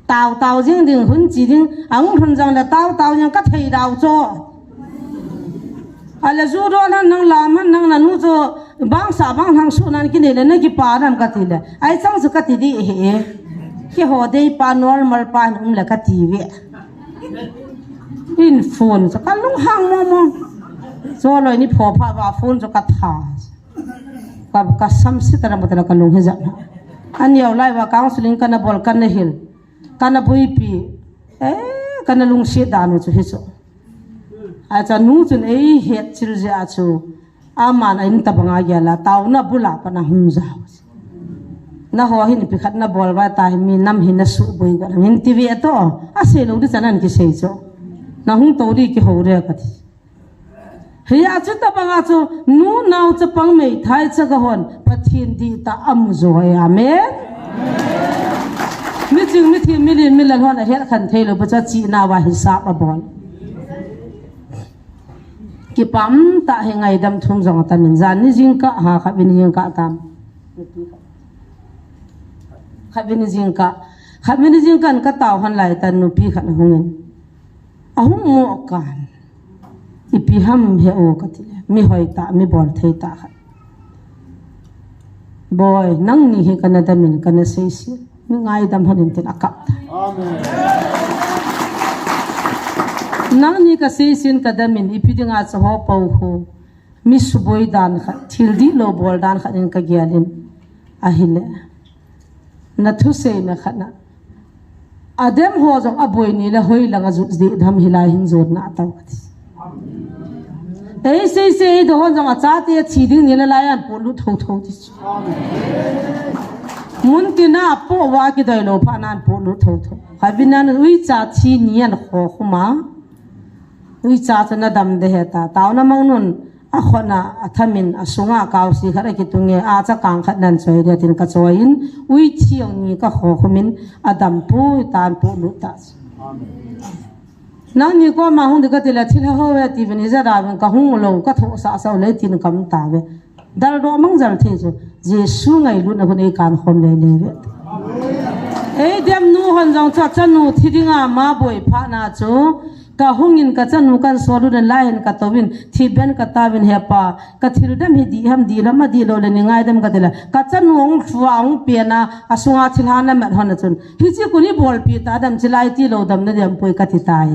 Tau tau jing ding hun chi ding, ang hun jong le tau tau jing ka thei dau cho. Ale ju do nan nang lam han nang nanu cho bang sa bang hang su nan ki ne le na kipa nam ka ti le. Ai chang chu ka ti di he. Ki ho dei pa normal pa um le ka ti ve. In phone chu ka lunghang mong mong. Cho loi ni pho pha va phone chu ka tha. Ka, ka sam si tara mo tara ka lung hi jat na. An yau lai va counseling kana bol kana hil. Kana buipi. Eh, kana lungsi danu chu hi chu. Acha nu chun ei het chil je a chu. Aman a in tabanga gela tauna bula pana hung jao. Na ho hin pi khat na bol va ta hi mi nam hin na su bui go hin ti ve to. A se lo di chanan ki sei chu. Na hung to di ki ho re ka ti. Hiya chu tabanga chu nunau chapang meithai cha ka hon Pathen di ta amu jo e. Amen. Mi ching mi thi mi lin mi lal hon a het khan thei lo ba cha chi na va hisap a bol. Kipam ta he ngaidam thum jong ta min jan ni jing ka ha kha bin jing ka tam. Kha bin jing ka kha bin jing kan ka tau han lai tan nupi khan hungin. Ahung mo kan. Ipi ham he o ka ti le. Mi hoi ta, mi bol thei ta khat. Boi, nangni hi kana damin, kana seisi. Mi ngaidam hon in tin a kap ta. Amen. Nangni ka seisin ka damin, ipi dinga cha ho pau ho. Mi suboi dan khat, thil di lo bol dan khat in ka gialin. Ahile. Na thusei na khat na. Adem ho jong a boi ni le hoi langa jut di dham hilai hin jot na tau kati. Ei sei sei do hon jong a chate a thi ding ni le lai an po lut tho tho ti. Mun tina a po va ki doi lo pha nan po lut tho tho. Kha binan ui cha thi ni an kho khuma. Ui cha cha na dam de heta. Tau na mang nun. A khona, a thamin, a sunga kausi khat a kitunge, a chakang khat nan choi dia tin ka choi in, ui thiang ni ka kho khumin, a dam pui tan pu lut ta. Nangni koma hung di ka ti le, thil ha ho ve ti vin i ja da vin ka hung lo, ka tho sa sa le tin kam ta ve. Dal do mang jal thei chu, Jesu ngailutna hun ei kan khom le le ve. Ei dem nu hon jong cha cha nu thi dinga ma boi pha na chu, Ka hungin ka chanu kan solu den lai hin ka tovin, thi ben ka tavin hepa, ka thil dem hi di ham di lam a di lo le ni ngai dem ka ti le. Ka chanu hung thua hung pena, a sunga thil ha na met hon a chun. Hi chi kuni bol pi ta dem chi lai ti lo dem na dem pui ka ti tai.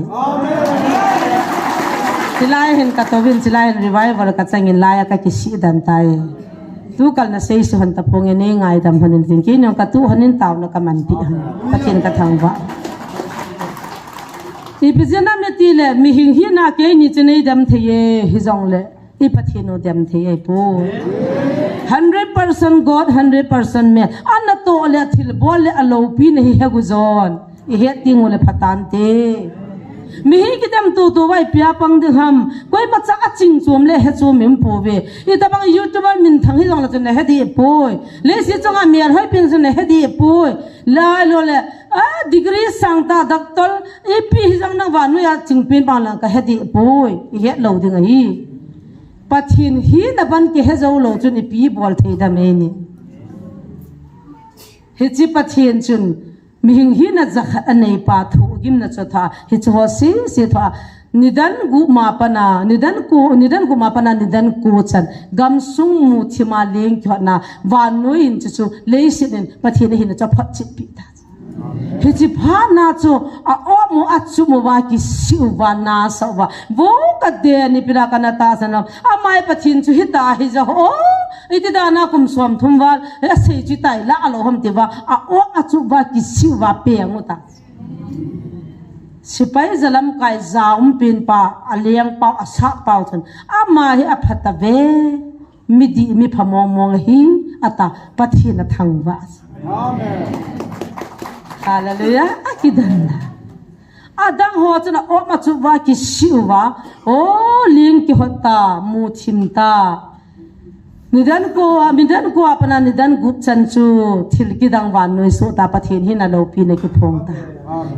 Chi lai hin ka tovin, chi lai hin revival ka changin lai a ka kisi dem tai. Tu kal na sei su hon ta pung e nei ngai dem hon in tin ki nong ka tu hon in tau na ka man pi hon. Ka tin ka thang va. Ipi jeh a me ti le, mihing hina keini chu nei dem thei e, hijongle, i Pathen u dem thei e pu. Hundred percent God, hundred percent man. Ana toh le thilbol le alopi na hi he gu jon. I het ding u le pha tante. Mihing kidem tutu vai pia pang ding ham. Koima cha a ching chom le he chom in pu ve. Itabang YouTuber minthang hijongle chu na he di poi. Leiset chunga melhoi pen chu na he di poi. Lai lo le, a degree sang ta, doctor, ipi hijong na vannoi a chingpen bang lang ka he di poi, i het lo ding ahi. Pathen hina ban kihe jou lou chun ipi bol thei dem eini. Hiche Pathen chun mihing hina jakhat aneipa thu gimna chu tha, hiche ho sese tha. Nidan gup ma pana, nidan ko, nidan gup ma pana nidan ko chan gamsung muthima leng kihotna, vannoi in chu chu leiset in Pathen ahina chu aphotchetpi ta. Hiche phatna chu a-op u achup uva kisih uva nasa uva, vo kadei ni pila kana tahsan lou. Amai Pathen chu hita hija ho. Iti dana kum som thum val asei chu tai la lou ham tiva, a-op achup uva kisih uva peng u ta. Sepai jalamkai ja um pen pa, aleng pau, asah pau chun, ama hi aphat tave, midih mipha mong mong ahi, ata, Pathen athangvah. Amen. Hallelujah. Akidan na. Adang ho chun a-op achup uva kisih uva, o, leng kihot ta, muthim ta. Nidan ko, nidan ko a pana nidan gup chan chu thil kidang vannoi soh ta, Pathen hina loupina kiphong ta.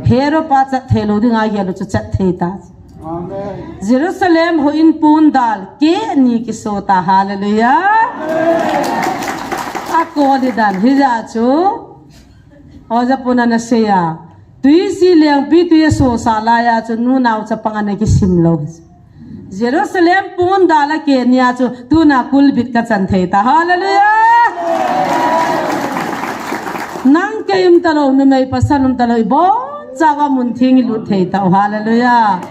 Herod pa chat thei lou dinga gel u chu chat thei ta. Amen. Jerusalem houin pondal keh ni kiso ta. Hallelujah. Amen. Ako nidan hija chu. Oja puna nasei a. Tuisi lengpi tui asosa laiya chu nunao chapang ana kisim lou. Jerusalem pondal a keh nia chu tuna kulbit kachan thei ta. Hallelujah! Nang kei um talou, numei pasal um talou, ibonchauva muntheng ilut thei tau. Hallelujah!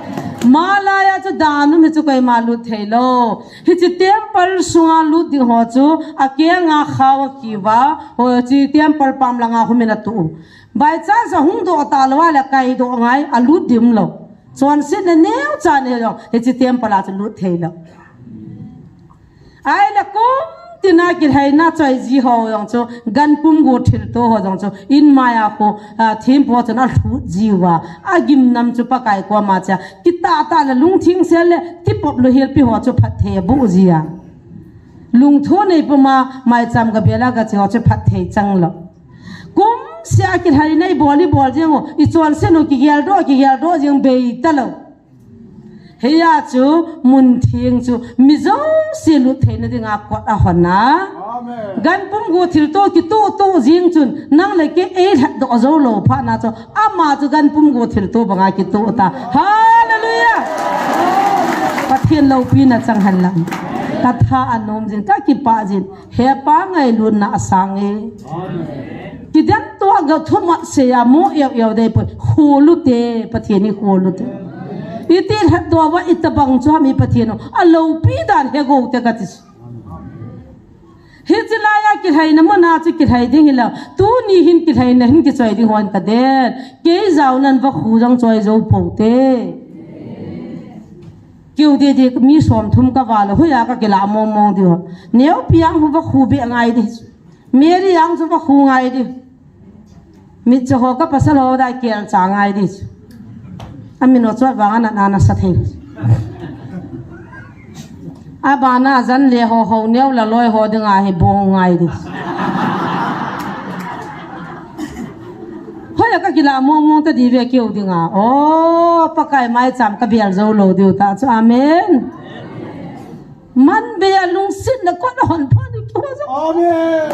Malaiya chu dan um hi chu koima lut thei lou. Hiche temple sunga lut ding ho chu akeng a khao akiuva, hiche temple pam langa hung in atu. By chance ahung doh talou a le kaidoh ngai, alut ding umlou. Chonsetna neocha nei jong hiche temple a chu lut thei lou. Ahile kum tina kilhaina choi ji ho jong chu, ganpum go thilto ho jong chu, in maiya khu, ah, thempu chun alhut jiuva, agimnam chu Pakai koma cha, kitah tah le lungthim sel le, tipop lou helpi ho chu phatthei aboh jia. Lungthim nei puma, maicham gabel a gache ho chu phatthei chang lou. Kumsea kilhaina ibol, ibol jeng u, ichonset u kigeldoh, kigeldoh jeng bei talou. Hiya chu muntheng chu mi jouse lut theina dinga kot ahon a. Amen. Ganpum go thilto kitoh toh jeng chun nang le kei eilhatdoh jou lou phat na chu ama chu ganpum go thilto banga kitoh ta. Hallelujah! Pathen loupina chang hen lang. Katha anom jin, kakipah jin. He pa ngailutna asang e. Kidem tua ga thumat seya mo eo eo dei poi. Kholu te, Pathen hi kholu te. Iti lhat tua va itabang chu ham i Pathen o. Aloupi dan he go te kati. Hiche laiya kilhaina muna chu kilhai ding hilou. Tuni hin kilhaina hin kichoi ding hon kaden. Kei jao nan vakhu jong choi jou pou te. Keu didi mi som thum kavah lou, hoiya kakilah mong mong diu. Neopi ang hu vakhu be ngai di. Mary ang chu vakhu ngai di. Mitcho ho kapasal ho dai kelcha ngai di. Amin o chot vang ana nasa thei. Abana jan le ho ho neo la loi ho dinga hi bong ngai di. Hoiya kakilah mong mong ta di ve keu dinga. O, Pakai maicham kabel jou lou diu ta chu. Amen. Manbei a lungsetna kot ahon phat ni kihou jong. Amen.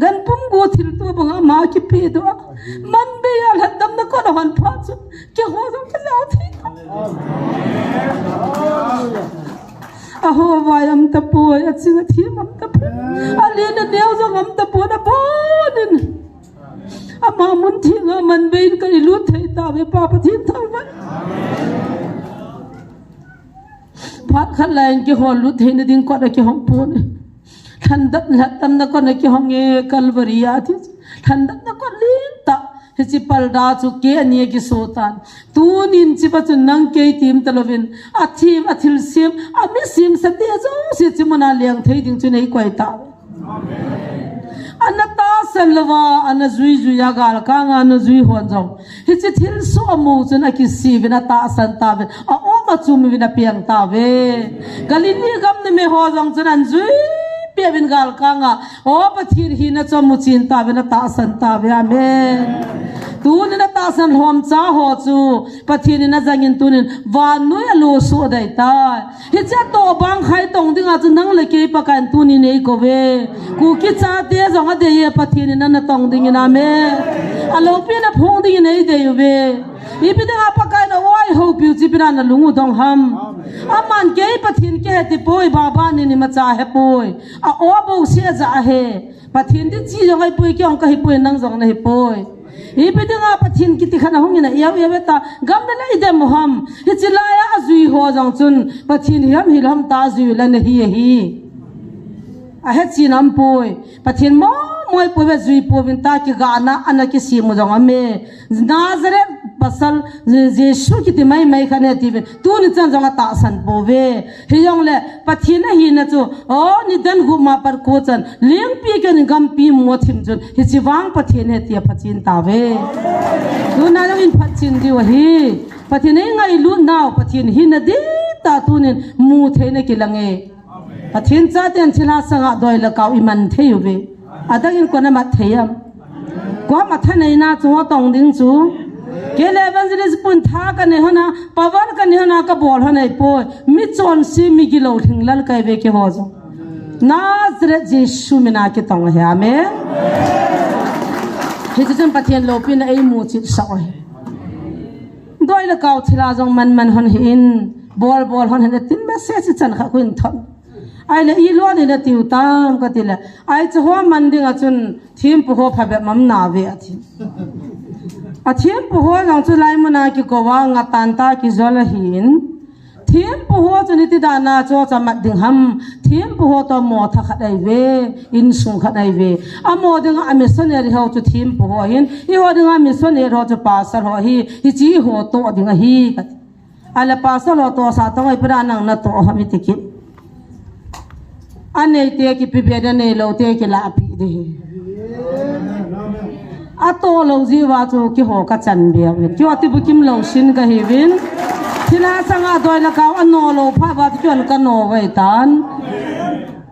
Ganpum go thilto banga ama kipedoh a. Manbei a lhatdamna kot ahon phat chu. Kihou jong kajao thei. Aho vai um tapoi, aching athem um tapoi. Alen aneo jong um tapoi, abonin. Ama muntheng a manbei in ka ilut thei tauve, Pa Pathen thangvah. Phat khat laiyin kihou lut theina ding kot a kihong pon e. Lhandam, lhatdamna kot a kihong e, Calvary a ti. Lhandamna kot lentah. Hiche palda chu keh ani a kiso tan. Tunin hiche pa chun nang kei ti um talouvin, athem, athilsem, ami semsa te jouse hiche muna leng thei ding chu nei koi tauve. Ana tahsan louva, ana jui jui a galkanga ana jui hon jong. Hiche thilsoh amu chun akisih uvin atahsan tauvin, a-op achum uvin apeng tauve. Galilee gam numei ho jong chun ana jui peh uvin galkanga, o Pathen hina chu amu chen tauvin atahsan tauve. Amen. Tunin atahsan lhomcha ho chu Pathen in ajangin tunin vannoi a lusuh dei tai. Hiche a tohbang khai tong dinga chu nang le kei Pakaiyin tunin eikouve. Kuki chate jong adei e, Pathen in ana tong dingin, amen. Aloupina phong dingin eidei uve. Ipi dinga Pakaiyin a-o a eihoupiu chu ipi dinga nalung u dong ham? Aman kei Pathen kahe tipoi, Baba nin imacha ahepoi. A-o bouseh a ja ahe. Pathen dinga chi jong ahipoi, kei jong kahipoi, nang jong nahipoi. Ipi dinga Pathen kiti khat ahungin a-eu-eu e ta, gam le lei idem u ham? Hiche laiya ajui ho jong chun Pathen hi ham, hilou ham tia ajui u le nahi ahi. Ahechen aumpoi. Pathen momo ahipoi, ajui pouvin tia kigahna ana kisem u jong aume. Nazareth pasal Je-, Jesu kiti maimai khat ahi tiuvin. Tuni chan jong atahsan pouve. Hijongle Pathen ahina chu, o, nidan gup ma pat ko chan, lengpi khen gampi mu athim chun, hiche vang Pathen ahi tia phachen tauve. Tuna jong in phachen diu ahi. Pathen eingailut nau, Pathen hina dihtah tunin mu theina kilang e. Pathen chaten thilha sanga doi le kau iman thei uve. Adang in koi in amat thei am? Koi in amat thei, neina chu atong ding chu. Kei le evangelist pun tha kanei hon a, power kanei hon a, kabol hon ahipoi. Mi chonse, mi gilou lhinglel kahiuve keiho jong. Nazareth Jesu mina kitong ahi, amen. Hiche chun Pathen loupina eimu cheh sah u ahi. Doi le kau thilha jong manman hon hih in, bol bol hon hih in, tin message chan khat khu in thot. Ahile, ilu a nei natiu tam, katile. Ahi, chu ho man ding a chun, thempu ho phabep mam nauve, ati. A thempu ho jong chu hilai muna kikou a, ngatan ta kijol ahin. Thempu ho chu iti dan a chu cha mat ding ham? Thempu ho toh mo thakhat ahiuve, insung khat ahiuve. Amo dinga missionary ho chu thempu ho ahin, eiho dinga missionary ho chu pastor ho ahi, hiche ho toh ding ahi, kati. Ahile pastor ho tohsa tong ahi, ipi dinga nang natoh ham iti kit. Aneite kipe be ding, aneiloute kilahpeh ding ahi. Atoh lou jeh uva chu keiho kachan be uvin. Keiho tibukim lou sin kahiuvin. Thilha sanga doi le kau ano lou phat uva chu keihon kano u ahitan.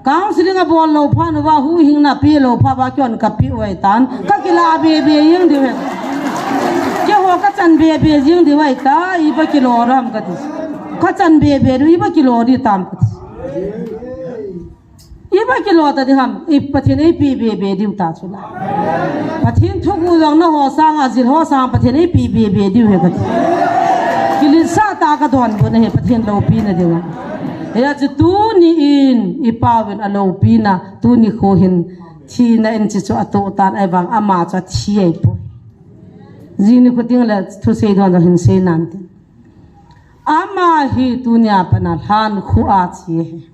Counseling abol lou phat uva, huhhingna apeh lou phat uva, keihon kapeh u ahitan. Kakilah be be jeng diu ahi. Keiho kachan be be jeng diu ahitai, ipi kilo ham kati. Kachan be be diu, ipi kilo ding tam kati. Ipi kilo ta ding ham, i Pathen eipe be be diu ta chu la. Pathen thuguh jong naho sanga, jil ho sanga Pathen eipe be be diu ahi kati. Kiletsah tah a kadonbut ahi, Pathen loupina dinga. Hijeh chun tuni in, ipauvin aloupina, tuni kho hin, thina in hiche chu atoh tan, ahivang ama chu athi ahipoi. Jing nikho teng le thusei don jong hin sei nante. Ama hi tunia pat a lhankhuh a thi ahi.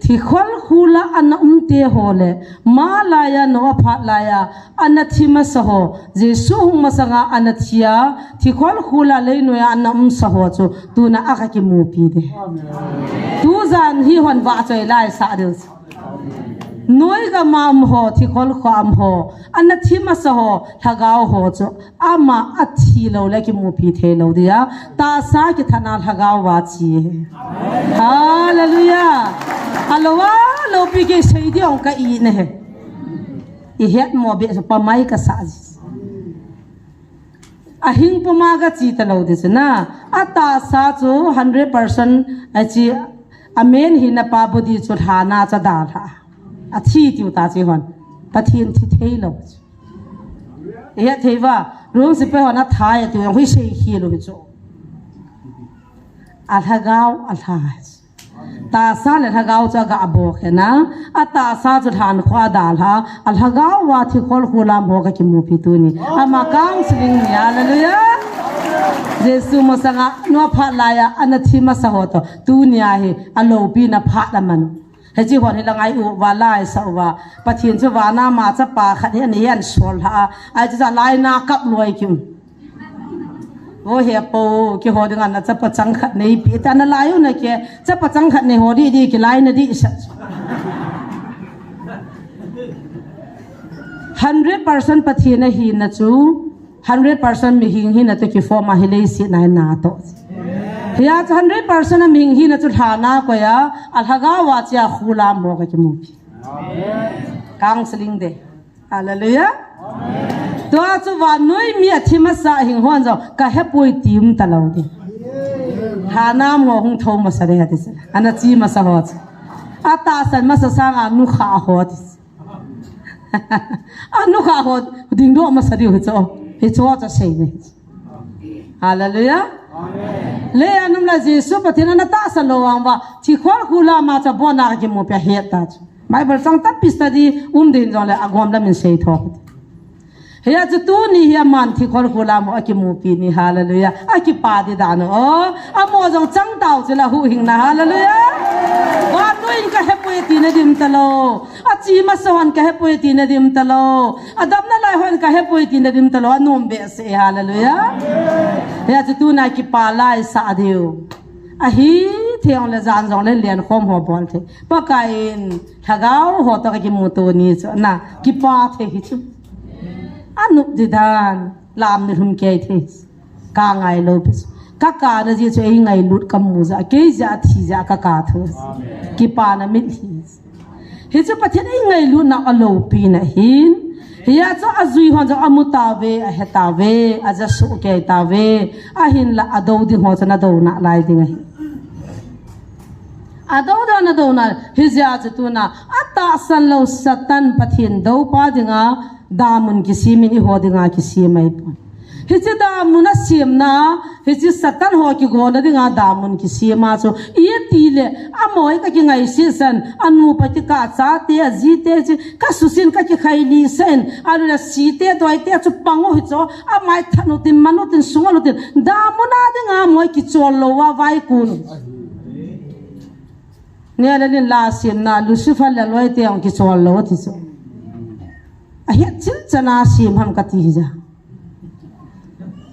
Thikhol khul a ana um te ho le, malaiya Noah phat laiya ana thi masa ho, Jesu hung masanga ana thi a, thikhol khul a leinoiya ana umsa ho chu, tuna a kakimupi ding. Tujan hi hon vahchoi laisah diu. Noi gam a um ho, thikhol khua um ho, ana thi masa ho, lhagao ho chu, ama athi lou le kimupi thei lou dia, tahsa kithat a lhagao a thi. Hallelujah. Alou a, loupi kisei ding ka ina ahi. Ihet mo be chu pamai kasa ji. Ahing puma kachi talou ding chu na. Atahsa chu hundred percent achi, amen hina pa body chu lhan a chu adalha. Athi tiu ta chi hon. Pathen thi thei lou. Ihet thei uva, Rome sepai hon athai atiu jong hui sei khel u hi chu. Alhagao, alha. Tahsa le lhagao chu aga bokhen a, atahsa chu lhankhuh a dalha, alhagao a thikhol khul a um ho kakimupi tuni. Ama counseling ni, hallelujah. Jesu masanga Noah phat laiya ana thi masa ho toh, tunia hi aloupina phat aman. Hiche hon hi la ngai uva, laisah uva. Pathen chu vana ama chapa khat hi ana hinsol lha a. Ahi chu cha laina kap loi kim. Vo hepu, keiho dinga na chapa chang khat neipe ta, nalai u nake, chapa chang khat neiho ding ding, kilaina ding sah. Hundred percent Pathen ahina chu, hundred percent mihem hina toh kiform ahi, leiset a hina toh. Hijeh chun hundred percent a mihem hina chu lhan a koi a, alhagao a chia khul a um ho kakimupi. Counseling ding. Hallelujah. Tua chu vannoi mi athi masa hing hon jong kahepoi ti um talou ding. Hanam ho hung tho masa ding ati chu. Ana chi masa ho chu. Atahsan masa sanga nukha ho ati chu. Anukha ho dingdoh masa diu hichu. Hichu chu sei ni. Hallelujah. Amen. Le anum la Jesu Pathen ana tahsan lou vang uva. Thikhol khula ma cha bona kimupi ahet ta chu. Bible chang tampi study um din jongle agom lamin sei tho. Hia chu tuni hi aman thikhol khula mo akimupi ni, hallelujah. Akipa di dan o. Amo jong chang tau chu la huhhingna, hallelujah. Vannoi in kahepoi tina dim talou. Achi masa hon kahepoi tina dim talou. Adamna lai hon kahepoi tina dim talou. Anom behseh, hallelujah. Hia chu tuna kipa lai sa diu. Ahi thei jongle jan jongle lenkhom ho bol thei. Pakaiyin lhagao ho toh kakimuto ni chu na kipa thei hi chu. Anop di dan lam ni lhum kei thei. Ka ngailou pi chu. Ka kana jeh chu eingailut kamu jeh a, kei jeh a thi jeh a kaka thu. Kipana mit hi. Hichu Pathen eingailutna aloupina hin. Hia chu ajui hon jong amu tauve, ahe tauve, ajasoh kei tauve. Ahinla adou ding ho chu ana douna lai ding ahi. Adou ding ana douna, hijeh a chu tuna, atahsan lou Satan Pathen doupa dinga, damun kisemin eiho dinga kisem ahipon. Hiche damun asemna, hiche Satan ho kigona dinga damun kisema chu, itile, amoi kakingaiset san, anupa kikah chate, ajite chu, kasusen kakikhaili san, alule site, doite chu pang u hichu, amai than utin, man utin, sung utin, damun a dinga moi kichol louva vaikun. Nilalen la semna, Lucifer le aloite jong kichol lou ati chu. Ahet chil chana sem ham kati hija.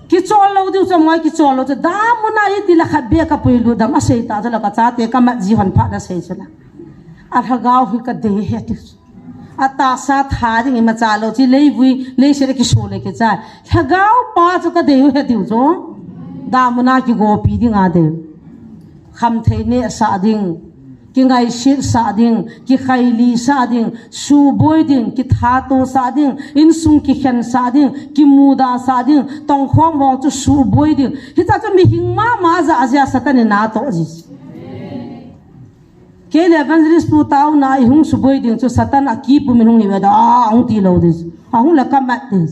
Kichol lou diu chu moi kichol lou chu. Damun a itile khat beh kapuilut dam asei ta chu la kachate kamat ji hon phat asei chu la. Alhagao hi kadei he tiu chu. Atahsa tha ding imacha lou chu leivui, leiset a kiso le kichai. Lhagao pa chu kadei u he tiu chu. Damun a kigopi dinga dei. Khamthei neh sah ding, kingaiset sah ding, kikhaili sah ding, suboi ding, kithato sah ding, insung kikhen sah ding, kimuda sah ding, tongkhom ho chu suboi ding. Hitia chu mihing mama jeh a Satan in atoh ji. Kei le evangelist pu taona ihung suboi ding chu Satan akipum in hung hiuve da, ahung tilou ding. Ahung le kamat ding.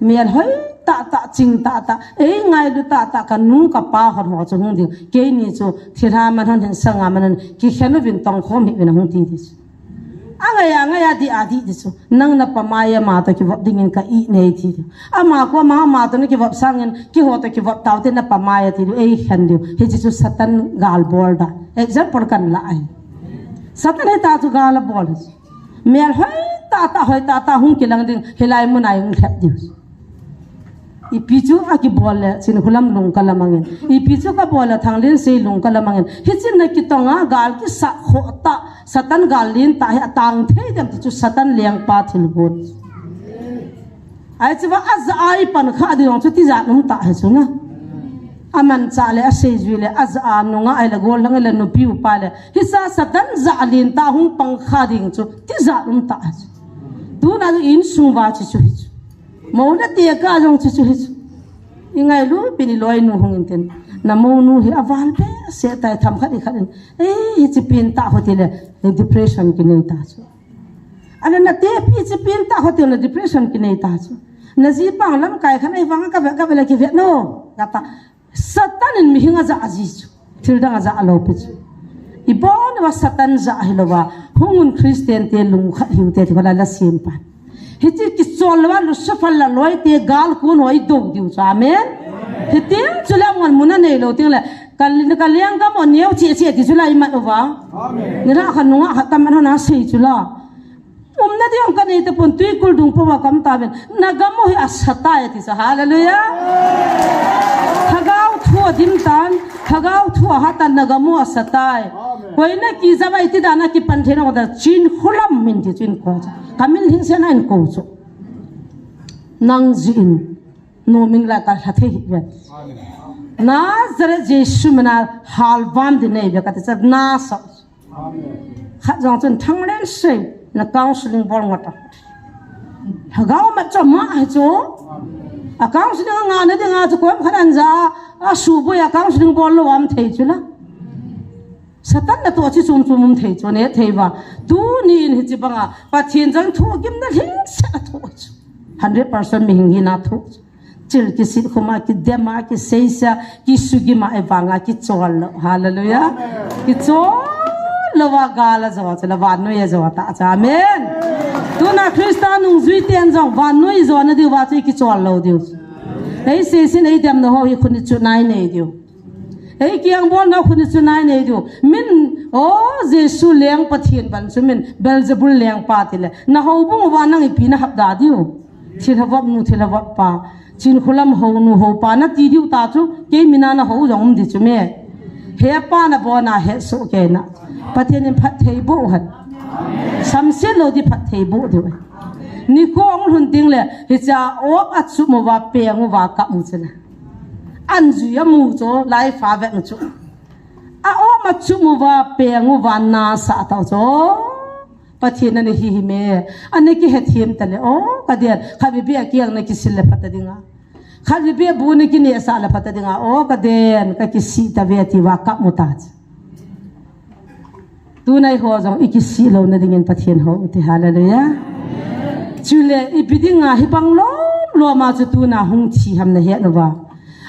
Melhoi tahtah, ching tahtah, eingailu tahtah, kanu kapa hon ho chu hung ding. Keini chu thilha man hon hin sanga man hon kikhen uvin tongkhom hih uvin ahung ti ding chu. Angai a, angai a, adih a, adih ding chu. Nang napamai a ama toh kivop dingin ka-i nei ti ding. Ama khu ama, ama toh nakivop sangin keiho toh kivop taute napamai a ti ding. Eikhen ding. Hiche chu Satan gal bol dan. Example kahin la ahi. Satan hitia chu gal abol hi chu. Melhoi tahtah, hoi tahtah hung kilang ding, hilai mun a hung lhep ding. Ipi chu akibol le, Chinkholam lung kalamangin. Ipi chu kabol le, Thanglinsei lung kalamangin. Hichun nakitonga gal kisat khoh tah, Satan gal lentah hi atang thei dem ti chu Satan lengpa thilgon. Ahi chu va ajah a ipan kha ding jong chu tijat um tah hi chu na. Amanchah le, aseijui le, ajah a nungah ahile gollhang le, nupi upa le. Hiche Satan jah lentah hung pang kha ding chu tijat um tah hi chu. Tuna chu insung uva chu chu hi chu. Mou le tekah jong chu chu hi chu. Ingailu pin iloinu hung intin. Namounu hi aval behseh tai, themkhat ikhat in. Ei, hiche pentah ho tile, depression kinei ta chu. Ana natepi hiche pentah ho tile depression kinei ta chu. Najipa lamkai khat in eivang kave, kave le kive no. Kata. Satan in mihing ajah ji chu. Thildang ajah lou pi chu. Ibon uva Satan jah hilouva. Hung un Christian te lungkhat hiu te ti kholai la sem pan. Hiche kichol louva Lucifer le aloite gal kun ho idou diu chu. Amen. Hitin chule mun mun anei lou ting le. Ka, ka lenggam u neo cheh cheh ti chu la imat uva. Amen. Nilhah khat nungah khat tam an hon asei chu la. Umna ding kanei tapon, twikul dung pouva kaum tauvin. Nagam u hi asatai ati chu. Hallelujah. Lhagao thu adim tan, lhagao thu ahat tan, nagam u asatai. Amen. Koina kijah uva iti dan a kipan thei nau da Chinkholam min ti chu inkou chu. Kamin lhingsetna inkou chu. Nang jeh in. Nomin la kalha thei hih ven. Nazareth Jesu mina halvam ding neive kati chu nasa. Khat jong chun Thanglensei na counseling bol ngot a. Lhagao mat chu ama ahi chu. A counselling a ngahna dinga chu koima khat anjah a, asuboi a counselling bol lou a um thei chu la. Satan natoh chi chom chom um thei chu, neh thei uva. Tuni in hiche banga Pathen jong thugimna lhingset a thoh chu. Hundred percent mihing hina thoh chu. Chil kisit khum a, kidem a, kiseisa, kisugim a, ahivanga kichol lou. Hallelujah. Kichol lou a gal a jo chu la, vannoi a jo ta chu. Amen. Tuna Christa nungjui ten jong vannoi jona diuva chu kichol lou diu. Ei seisin ei demna ho hi khut ni chu nai nei diu. Ei kiang bolna ho khut ni chu nai nei diu. Min, o Jesu leng Pathen ban chu min Beelzebul lengpa tile, na houbung uva nang ipi na hap da diu. Thilha vop nu, thilha vop pa. Chinkholam hou nu hou pa nati diu ta chu, kei mina na hou jong um di chu me. Hepa na bon a hesoh kei na. Pathen in phatthei boh hen. Samset lou di phatthei boh diu. Nikho ahung lhun ding le, hiche a op achum uva peng uva kap u chu le. Anjui amu chu, lai fa veng chu. A op achum uva peng uva nasa tau chu. Pathen ana hi hi me, ana kihethem ta le, o, ka den, khatvei beh a kiang na kisil le pha ta dinga. Khatvei beh bu na kinehsah le pha ta dinga, o, ka den, ka kisih ta ve tia kap mu ta. Tuna eiho jong i kisih louna dingin Pathen hou u te, hallelujah. Chule, ipi dinga hibang lom lom a chu tuna hung thi ham na het uva.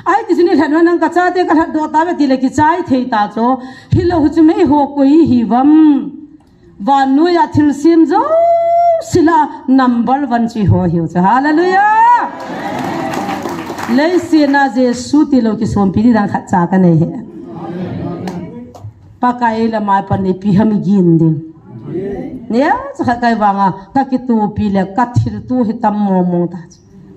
Ahi ti chu ni lhat uva nang ka chate ka lhatdoh ta ve tile kichai thei ta chu. Hilou chu me eiho koi ihi uvam. Vannoi a thilsem jouse lah a number one chu eiho hiu chu. Hallelujah! Leiset a Jesu tilou kisonpi di dang khat cha ka nei e. Pakai le maipan ipi ham i gin ding. Neocha khat ka hi vanga, ka kitupi le ka thilto hi tam mong mong ta.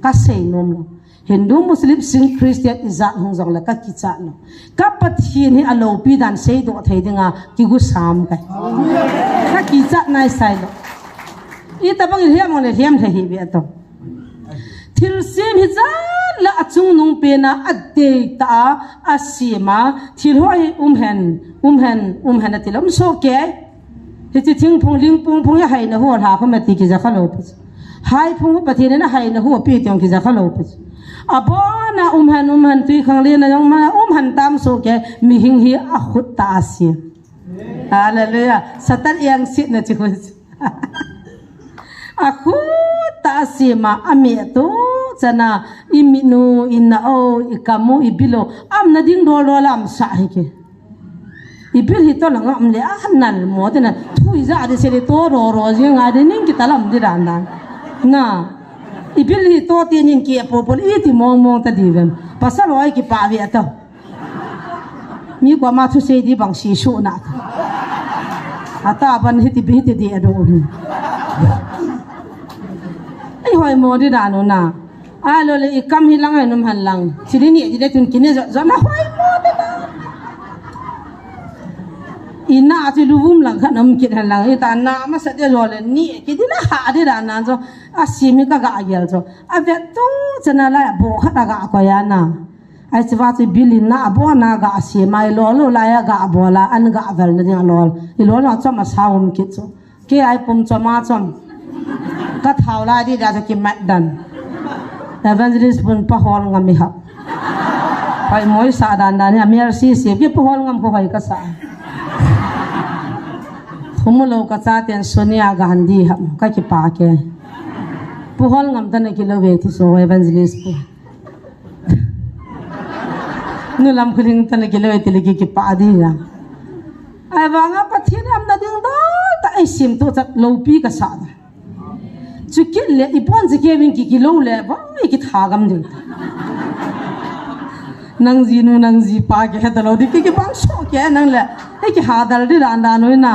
Ka sei nom lou. Hindu, Muslim, Sikh, Christian ijat hung jong le ka kichat lou. Ka Pathen hi aloupi dan seidoh thei dinga kigu sam ka hi. Ka kichat nai sai lou. Itobang i lhem le lhem le hi ve to. Thilsem hijat lah a chungnung pena adei ta a, asem a, thil ho hi um hen, um hen, um hen ati lou, um soh kei. Hiche thingphung, lingphung phung hi haina ho lha khom ati kija kha lou pi. Haiphung ho Pathen in ahaina ho pi tiong kija kha lou pi. Abon a um hen, um hen, twikhanglen a jong ma um hen tam soh kei, mihing hi akhut tah a asem. Hallelujah. Satan engsetna chu khu. Akhut tah a asem a, ameh toh chan a, i mit u, i na u, i kam u, i bil u, aumna ding dol dol a aumsah hi ke. I bil hi toh langa um le, anal mo te na, thu ija di se le toh ro ro jing a di ning kita lam di dan dan. Na, i bil hi toh ti ning ki po po iti mong mong ta di vem. Pasal hoi kipah ve a toh. Mi koma thusei di bang si su na. Ata ban hiti bi hiti di adu hi. Ei hoi mo di danu na. Alo le i kam hi lang ai num han lang. Thili ni di le tun kine jo, jo na hoi mo di na. I na ti luvum lang kha nam kit han lang. I ta na ma sa di jo le ni ki di na ha di dana jo. Asimi ka ga gel jo. Ave tu chana la bo kha ta ga ko ya na. Ai, chuva chu bil in na abona ga asem a, i lol u lai a ga bol a, an ga vel na ding a lol. I lol a chom a sa um kit chu. Kei a pum chom a chom. Ka thau lai di da chu kimat dan. Evangelist pun pa hol ngam i hap. Pai moi sa dan dan hi, a mial si si, ki pa hol ngam ko hoi ka sa. Khumulou ka chaten Sonia Gandhi hap, ka kipa ke. Pa hol ngam ta na kilou ve ti so evangelist pu. Nu lam khuling ta na kilou ve ti le ki kipa di la. Ahivanga Pathen aumna ding dol tah a i sim toh chat loupi ka sa da. Chu kit le i pon chi kevin ki kilou le, vai ki tha gam ding. Nang ji nu, nang ji pa ki heta lou di ki kibang so ke nang le. Ei ki ha dal di dan dan noi na.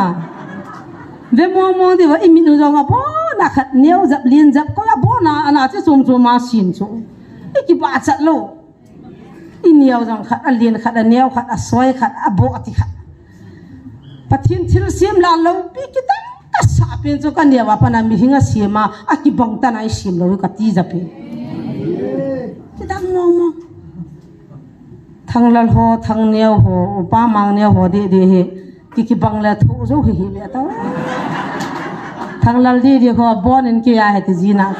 Ve mong mong di va i mit u jong abona khat neo jap lin jap ko abona ana chi chom chom a sin chu. Ei ki ba chat lou. I neo jong khat, a lin khat, a neo khat, a soi khat, a bo ati khat. Pathen thilsem la loupi kidang ka sa pen chu ka neo a pat a mihing asem a, akibang tan a i sem lou ka ti ja pen. Kidang mong mong. Thanglal ho, Thangneo ho, Upa Mangneo ho di di hi. Ki kibang le thu jo hi hi ve ta. Thanglal di di ho bon in ki ya he ti ji na.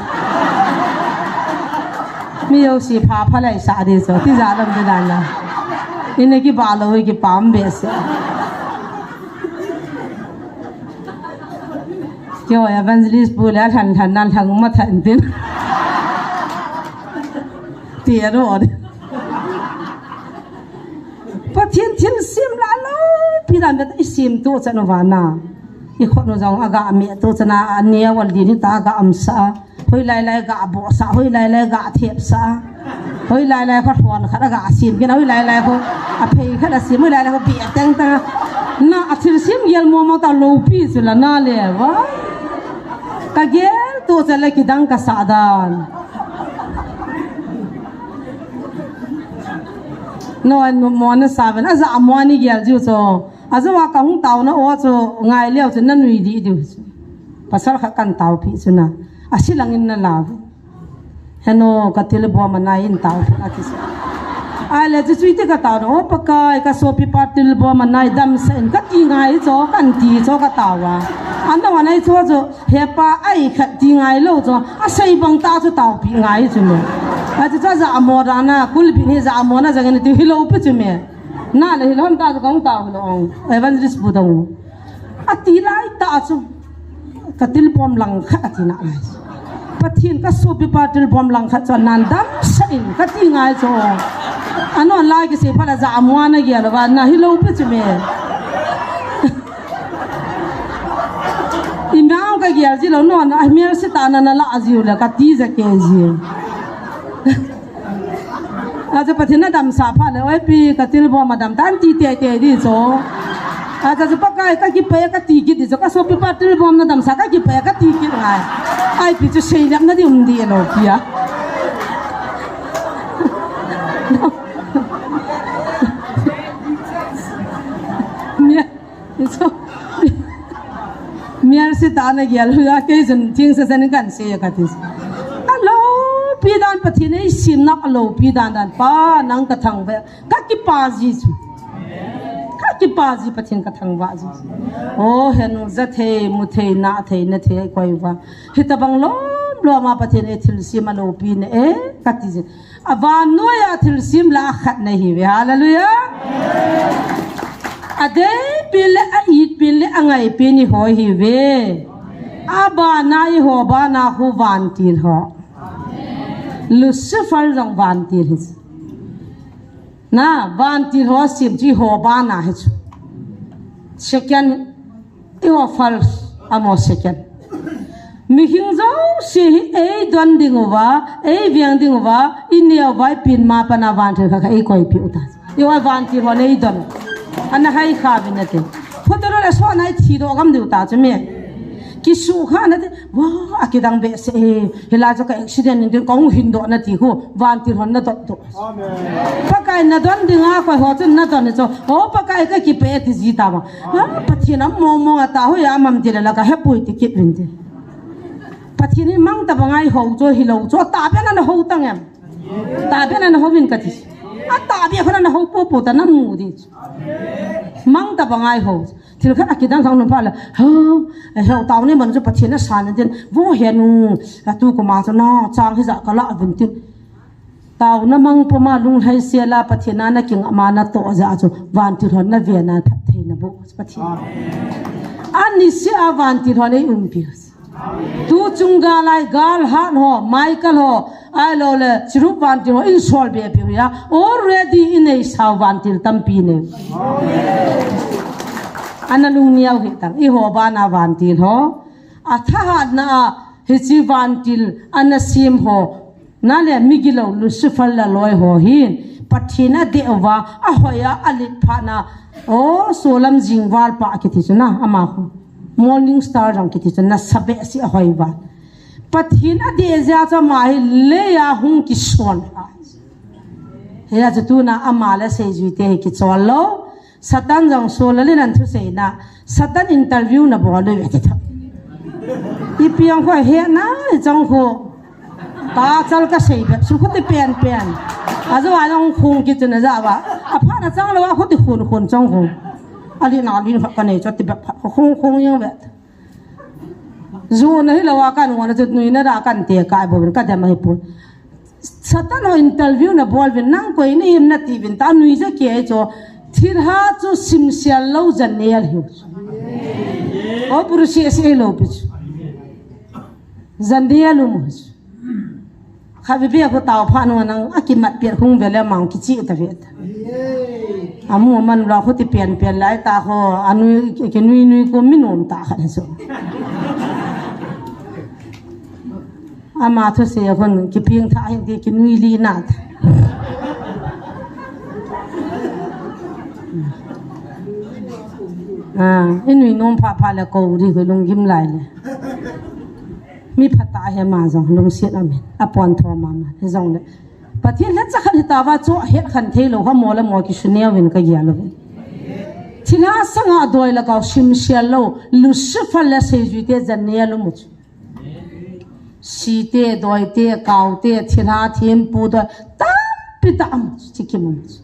Mi jouse pha pha lai sa di so. Ti ja lam ti dan la. Ina kibah lou, kipah behseh. Keiho evangelist pu le lhan lhan nan lhang ma than tin. Ti a ro. Pathen thilsem la lou, pi dan bet i sem to chan u vana. I khut u jong aga me to chan a, a neo a lin hi ta aga amsa. Hoilai lai ga bohsa, hoilai lai ga thepsa. Hoilai lai kho thon khat aga sem kit, hoilai lai kho a phei khat a sem, hoilai lai kho bia teng teng. Na a thilsem gel mo mo ta lou pi chu la na le va. Ka gel to chan le kidang ka sa dan. No, no, mo na sa ven, a ja mo ni gel jiu cho. A ja wa ka hung tao na o cho, ngai leo cho na nui di diu. Pasal kha kan tao pi chu na. A si lang in na la. Heno, ka tilbom a nai in tao pi a ti sa. Ai le chu chui te ka tao na, o Pakai, ka sopi pa tilbom a nai damsa in ka ti ngai cho, kan ti cho ka tao a. An na wa nai cho cho, he pa ai khat ti ngai lou cho, a sei bang ta cho tao pi ngai chu me. A chu cha ja mo da na, kul bi ni ja mo na ja ngai ti hi lou pi chu me. Na le hi lon ta chu kong tao lo ong. Evangelist bu dong. A ti lai ta chu. Ka tilbom lang khat a ti na lai. Pathen ka sopi pa tilbom lang khat chu nan damsa in ka ti ngai chu. Anon lai ki se pha la ja mo na gel va na hi lou pi chu me. I nang ka gel ji lou non, a mer si ta na na la ji u le ka ti ja ke ji. A ja Pathen na damsa pha le, oi pi ka tilbom a dam tan ti te te di cho. A ja chu Pakai ka kipah ka ti kit di cho, ka sopi pa tilbom na damsa ka kipah ka ti kit ngai. Ai pi chu sei lem na di um di lo pi a. Nia. So, mial si ta na gel hu ya, kei chun thing sa sa ning kan sei ka ti. A lou pi dan Pathen ei sem na a lou pi dan dan pa nang ka thangvah, ka kipah ji chu. Ka kipah ji Pathen ka thangvah ji. O henu ja thei, mu thei, na thei, na thei koi va. Hitabang lom lom a Pathen ei thilsem a lou pi na e ka ti ji. A vannoiya thilsem la a khat na hi ve. Hallelujah. A deipi le, a itpi le, a ngaipi ni ho hi ve. A bana i ho bana hu vantil ho. Lucifer jong vantil hi. Na, vantil ho sim chi ho bana hi chu. Second, i ho first, a mo second. Mihing jouse hi ei don ding uva, ei veng ding uva, i neo vai pin ma pana vantil kha kha ei koi pi uta. I ho vantil ho nei don. Ana hai kha vin ate. Photo lo le so nai thi do gam diu ta chu me. Kisu kha na te, wa, a kidang behseh e. Hilai chu ka accident in din kong hin do na ti hu, vantil hon na dot do. Pakai na don dinga koi ho chun na don ni cho. O Pakai ka kipah ti ji ta ma. Ha, Pathen a mong mong a ta ho ya mam ti le la ka hepui ti kit vin ti. Pathen hi mang ta bangai ho cho hi lo cho ta be na na ho tang em. Ta be na na ho vin ka ti. A ta be kho na na ho po po ta na mu di. Mang ta bangai ho. Thil khat a kidang sang lum pha le. Ho, e ho tau ni man chu Pathen a san din. Vo he nu, a tu ko ma chu na chang hi ja ka la vin tin. Taona mang puma lunglhai sela Pathen a na kingah ma na toh jeh a chu vantil hon na ve na phatthei na boh Pathen. Amen. Ani sia vantil hon ei umpi. Tu chunggal lai gal hat ho, Michael ho, ahilou le Cherub vantil ho, in sol be pi ho ya. Already in ei sao vantil tampi nei. Amen. Ana lung niau hi tang, i ho bana vantil ho. A thahatna a hichi vantil ana sem ho. Na le migilou Lucifer le aloi ho hin Pathen a deh uva, a hoi a, a lit phat na. O, solam jingval pa kiti chu na, ama khu. Morning star jong kiti chu na, sa behseh a hoi va. Pathen a deh jeh a chu ama hi lei a hung kison. Hia chu tuna ama le seijui te hi kichol lou. Satan jong Saul le nan thusei na. Satan interview na bol le ti tha. Ipi ang kho he na jong kho. Ta chal ka sei be su khuti pen pen. A jo a jong khung ki chun a ja ba. A pha na chang lo a khuti khun khun chong khung. A li na li pha ka nei cho ti be pha khung khung yang be. Ju na hi lo a kan wa na chu nui na da kan te ka bo ka dem hi pun. Satan ho interview nabol uvin, nang koi nahim nati uvin, ta nui ja kei chu. Thilha chu simsel lou Daniel ahiu. O buru si si lou pi chu. Daniel u mu chu. Kha bi bi ko tao pha no nang akimat piat hung vele mang kichi ta vet. Amu man la ko ti pian pian lai ta ko anui ki nui nui ko minum ta kha chu. Ama thusei a khun kiping tha hin ti kinui li na. Ah, inui nom pha pha le ko ri ko lunggim lai le. Mi phat ta he ma jong lungsiat amen. Apon tho ma ma he jong le. Pathen le cha khan hi ta va chu het khan thei lou ha mo le mo ki suneo vin ka gia lou. Thilha sanga doi la kau simsel lou Lucifer le seijui te Daniel u mu chu. Site, doite, kaute, thilha thempu doi, tampi tah a mu chu, chi kimu chu.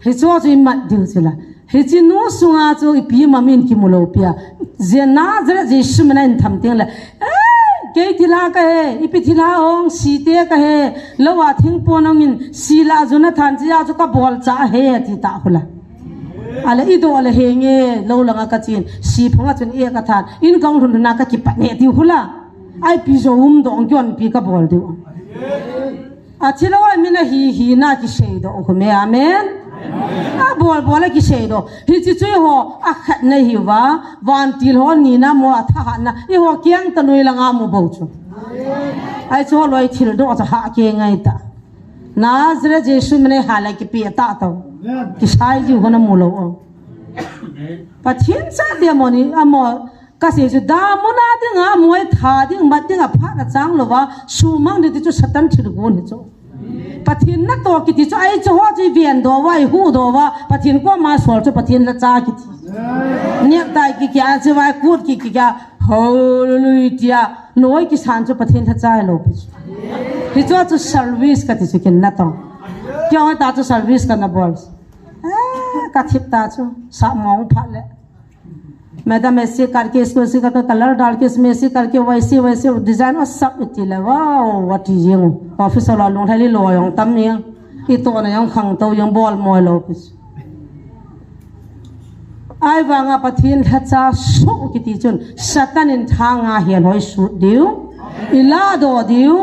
Hichu chu imat diu chu la. Hichi nu sunga chu ipi mamin kimu lou pia. Je Nazareth Jesu mina in tham teng le. Eh, kei thilha ka he, ipi thilha hong, site ka he, lou a thingpon hong in, si la Jonathan chi a chu ka bol cha he, ti ta khu la. Ale i do le henge, lou langa ka chin, si phunga chun e ka than, in kong lhun lhun a ka kipat ne ti khu la. Ai pi jo um dong kion pi ka bol diu. A thilou a mina hi hi na kisei do khu me, amen. A bol bol a kisei do. Hichi chu ho a khat na hi va, vantil ho ni na mo a tha ha na, i ho kiang ta nui langa mu bo chu. Ai chu loi thil do cha ha ke ngai ta. Nazareth Jesu mina ha le kipi ta to. Kisai ji ho na mu lou o. Pathen cha dia mo ni, a mo Ka sei chu, damuna dinga, muai tha ding, mat dinga, phat a chang lou va, sumang ding ti chu Satan thilgon hi chu. Pathen na to kiti chu, ai chu ho chu i ven do va, i hu do va, Pathen koma sol chu Pathen la cha kiti. Nek tai ki kia, chu vai kut ki ki kia, hallelujah tia, noi kisan chu Pathen la cha lou pi chu. Hi chu chu service kati chu kin na to. Kio ta chu service ka na bol. Eh, ka thip ta chu, sa mong phat le. Madam ऐसे करके इसको ऐसे करके कलर डाल के इसमें ऐसे करके वैसे वैसे डिजाइन और सब इतने लगा वो टीजिंग ऑफिस वाला लोग है लो यों तम यों इतो ना यों खंग तो यों बॉल मोय लो office. Ai vanga Pathen lhacha su kiti chun Satan in thanga hian hoi sut diu. I la do diu,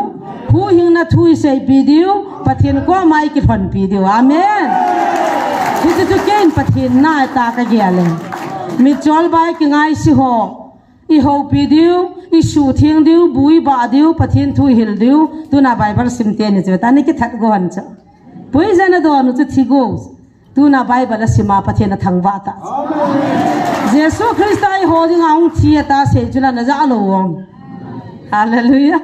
huhhingna thu i seipi diu, Pathen koma i kilhonpi diu. Amen. Hichu chu keiin Pathen na ta ka gel e. Mitchol bai kingai si ho. I hopi diu, i suthing diu, bu i ba diu, Pathen thu i hil diu. Tuna Bible sim te ni chu ta ni kithat go han cha. Pui jana do nu chu thi go. Tuna Bible a sima Pathen a thangvah ta. Jesu Christa i ho dinga hung thi a ta sei chu la na ja lo vang. Hallelujah.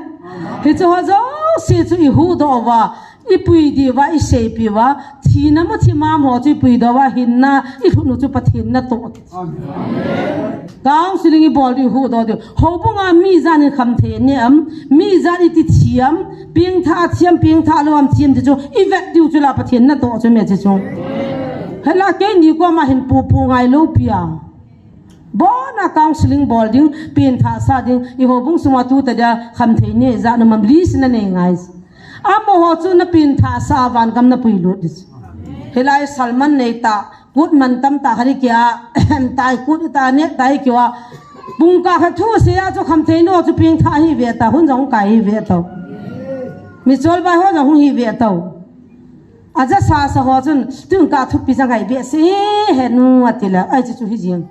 Hichu ho jouse chu i huhdoh uva, i pui diu va, i seipi uva, thina mu thi mam ho chu i puidoh uva, hinna i lhut u chu Pathen natoh. Counseling i bol diu, huhdoh diu. Houbunga mi ijat in khamthei ne am, mi ijat in iti thi am, pengthah a thi am, pengthah lou am thi am ti chu, i vet diu chu la Pathen natoh chu me chi chu. Hela keini koma hin pupu ngai lou pi a. Bona counseling bol ding, pengthah sah ding, i houbung sunga tu ta dia khamthei ne ijat na mam list na nei ngai. Amaho chu na pengthah sah a van gam na puilut ding. Hilai sermon nei ta, kut man tam ta hari kia, tai kut ta ne tai kia. Pung ka kha thu se a chu khamthei no chu pengthah hi ve ta, hun jong kai hi ve ta. Mitchol bai ho jong hung hi ve ta. Aja sasa ho chun, tun ka thupi jang ai be se he nu ati la, ai chu chu hi jing.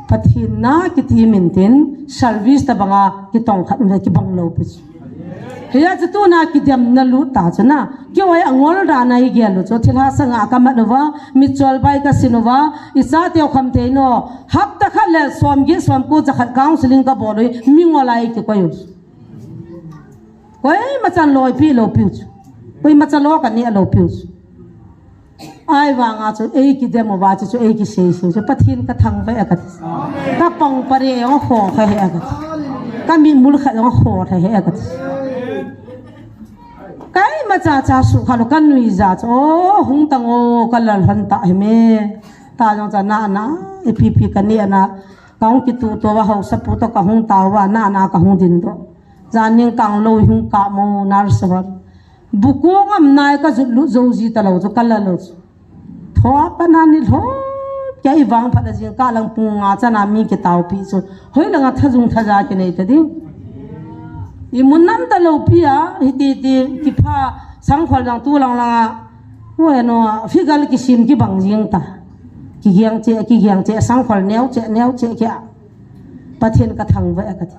Pathen na kiti min tin, service tabanga kitong khat na kibang lou pi chu. Hiya chu tuna kidemna lut ta chu na, kei a ngol dan a i gel u chu, thilha sanga ka mat uva, mitchol bai ka sin uva, i chateu khamthei no, hapta khat le somget somko jakhat counseling ka bol u, mi ngol a i kikoi u. Koimachan loipi lou piu chu. Koimachan lou ka ne lou piu chu. Ai vanga chu, ei kidem uva chu, chu ei kisei sei chu. Pathen ka thangvah e ka ti. Ka pang pare jong ho kha he ka ti. Ka mi mul kha jong ho kha he ka ti. Koimacha cha su kha lou ka nui ja chu. O, hung tang o, ka lal han ta he me. Ta jong cha na na, ipi pi ka ne na. Ka hung kitu to va hausa pu to ka hung ta va na na ka hung din do. Jan ning kang lou hung kap mo nurse hon. Bukong am nai ka jut lut jou ji ta lou chu ka la lou chu. Thoa pa na ni lho. Kei vang phat a jing ka lang pung nga chana mi kitao pi chu. Hoi langa thajung thaja kinei ta ding. I mun nam ta lou pi a, hiti ti kipha sangkhol jang tu lang langa. Hoi no, figure kisim kibang jing ta. Kigiang che, kigiang che, sangkhol neo che, neo che kia. Pathen ka thangvah e ka ti.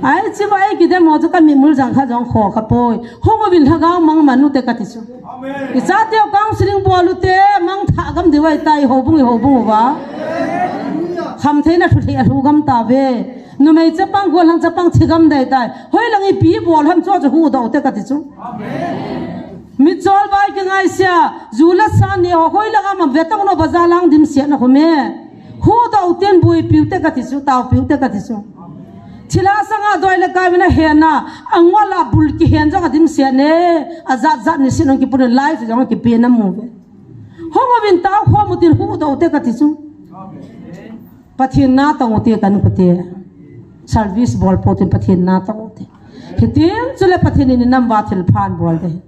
Ai, chi vai kidem ho chu ka mimul jang kha jong kho ka poi. Hung uvin lhagao mang man ute ka ti chu. I chate u counseling bol ute, mang tha gam diu ahi tai, houbung, i houbung uva. Khamthei na thuthei a lhu gam ta ve. Numei chapang, golhang chapang thi gam dei tai. Hoi lang ipi bol ham chu chu hudoh ute ka ti chu. Michol vai kingaisia, ju le sa ni ho hoi langa ma ve tong no bazar lang dimset na kho me. Hudoh uten buipiu te ka ti chu, taupiu te ka ti chu. Thilha sanga doi le kai vena hena, angol a bul kihen jong a dimset ne, ajat jat ni sin hung kipun life jong kipe na mu ve. Hung uvin tao khom utin hudoh ute ka ti chu. Pathen na tong ute kan kute. Service bol po tin Pathen na tong ute. Hitin chule Pathen in i nam uva thilpha abol de.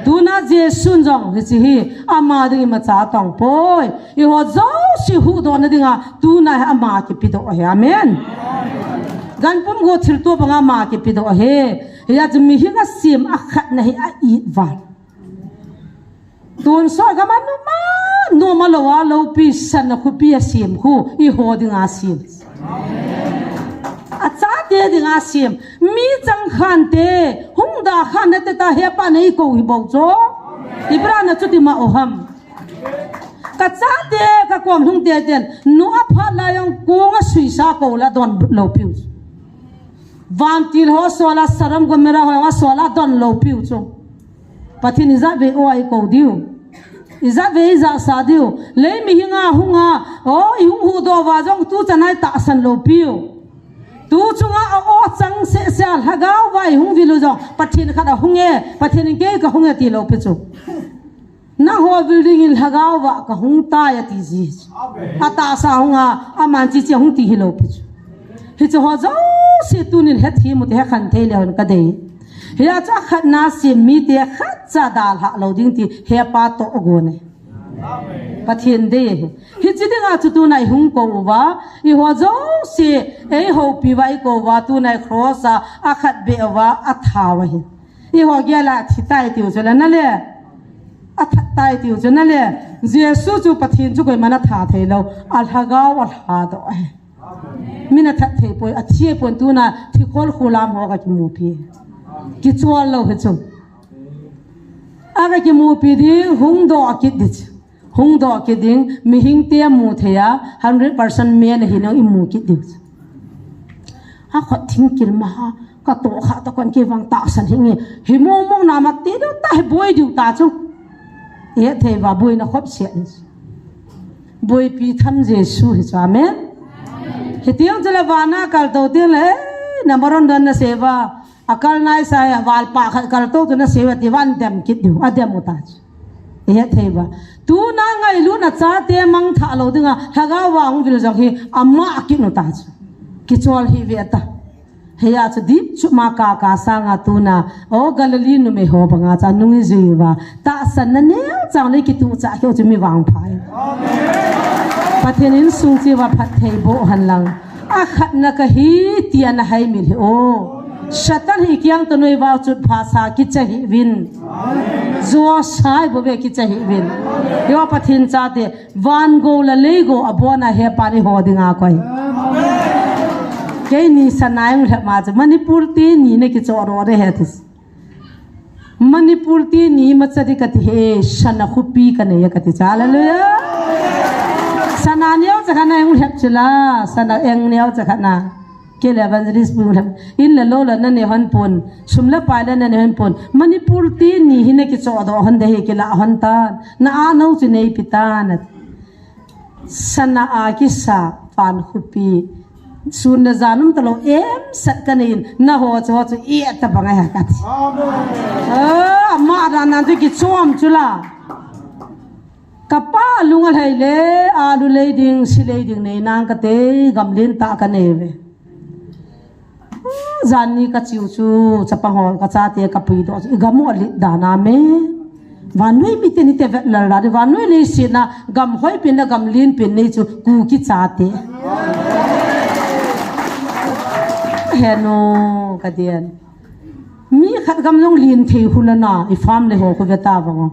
Tuna Jesun jong hiche hi ama ding imacha atong poi. Eiho jouse huhdoh na dinga tuna hi ama kipedoh ahi. Amen. Ganpum go thilto banga ama kipedoh ahi. Hijeh chun mihing asem akhatna hi a-it val. Tonsot gam a numa, numa lou a loupi sana khopi asem khu, eiho dinga asem. Achate dinga asem. Mi chang khante, hung da khan nate ta hepa nei kou hi bou chu. Ibra na chuti ma o ham. Ka chate, ka kom lhung teten, nu aphat lai jong kong asuisa kou la don loupiu. Vantil ho sola, Sodom Gomorrah ho jong asola don loupiu chu. Pathen ijat vei o a ikou diu. Ijat vei ijat sa diu. Lei mihinga hunga, o, ihung huhdoh uva jong tuchan a itahsan loupiu. Tu chunga a o chang seh seh a lhagao uva ihung vil u jong. Pathen khat ahung e, Pathen in kei kahung e ti loupi chu. Nangho vil dingin lhagao uva kahung tai ati ji. Atahsa hunga, aman chichi ahung ti hi loupi chu. Hiche ho jouse tunin hethem ute, hekhen thei le hon ka dei. Hia chu akhatna sem mite khatcha dalhah lou ding ti hepa toh agon e. Pathen dei ahi. Hiche dinga chu tuna ihung kou uva, eiho jouse, eihoupi uva ikou uva, tuna i cross a, akhat beh uva, athau ahi. Eiho gel a thi tai tiu chu le na le. Athat tai tiu chu na le. Jesu chu Pathen chu koiman atha thei lou. Alhagao alhadoh ahi. Min athat thei poi, athi pon tuna thikhol khulam ho kakimupi. Kichol lou hi chu. Akakimupi ding, hung doh kit ding. Hung doh kit ding, mihing te amu thei a, hundred percent man ahi nang imu kit ding. Akhut thingkil ma ha, katoh kha toh kon kei vang tahsan hi nge. Hi mong mong na ma ti diu ta, hi boi diu ta chu. Ihet thei uva boina khop sia. Boipi tham Jesu hi chu, amen. Hitiang chule vana kaltou teng le, eh, na maron don na sei uva. Akal naisai a, valpa khat kaltou tu na sei uva ti van dem kit diu, adem u ta chu. Ihet thei uva. Tuna ngailutna chate mangthah lou dinga, lhagao uva hung vil jong hi, ama akit u ta chu. Kichol hi ve ta. Hia chu dip chu ma ka ka sanga tuna, o Galilee numei ho banga cha nung ijui uva. Tahsanna neo chang le kituh cha keu chu mi vangpha e. Pathen insung chi uva phatthei boh hen lang. Akhatna kahi tia na haimil hi o. Satan hi kiang to noi vau chut pha sa kicha hih uvin. Josai bou ve kicha hih uvin. Eiho Pathen chate, van gou le lei gou abona hepan eiho dinga koi. Keini sana jong lhep ma chu Manipur te ni na kichoh doh de he tis. Manipur te ni macha di kati he, sana khopi kanei e kati cha, hallelujah. Sana neocha khat na jong lhep chu la, sana eng neocha khat na. Kei le evangelist pu lhep. In le lou le na ne hon pon. Sum le pai le na ne hon pon. Manipur te ni hi na kichoh doh hon de hi kila hon tan. Na a nou chu neipi tan. Sana a kisa van khopi. Sun le jan um talou em sat kanei in. Naho chu ho chu i ta bang a ha kati. Amen. Ah, ama dan nan chu kichom chu la. Kapa lung alhai le, alu lei ding, si lei ding nei nang kate, gamlen ta kanei ve. Janni kachiu chu, chapang ho kachate kapuidoh chu, igam u alet dan a me. Vannoi miten hiti vet lal dan, vannoi leiset a gam hoipen le gam lenpen nei chu Kuki chate. Henu, kaden. Mi khat gam jong len thei hula na, i farm le ho khu veta vang.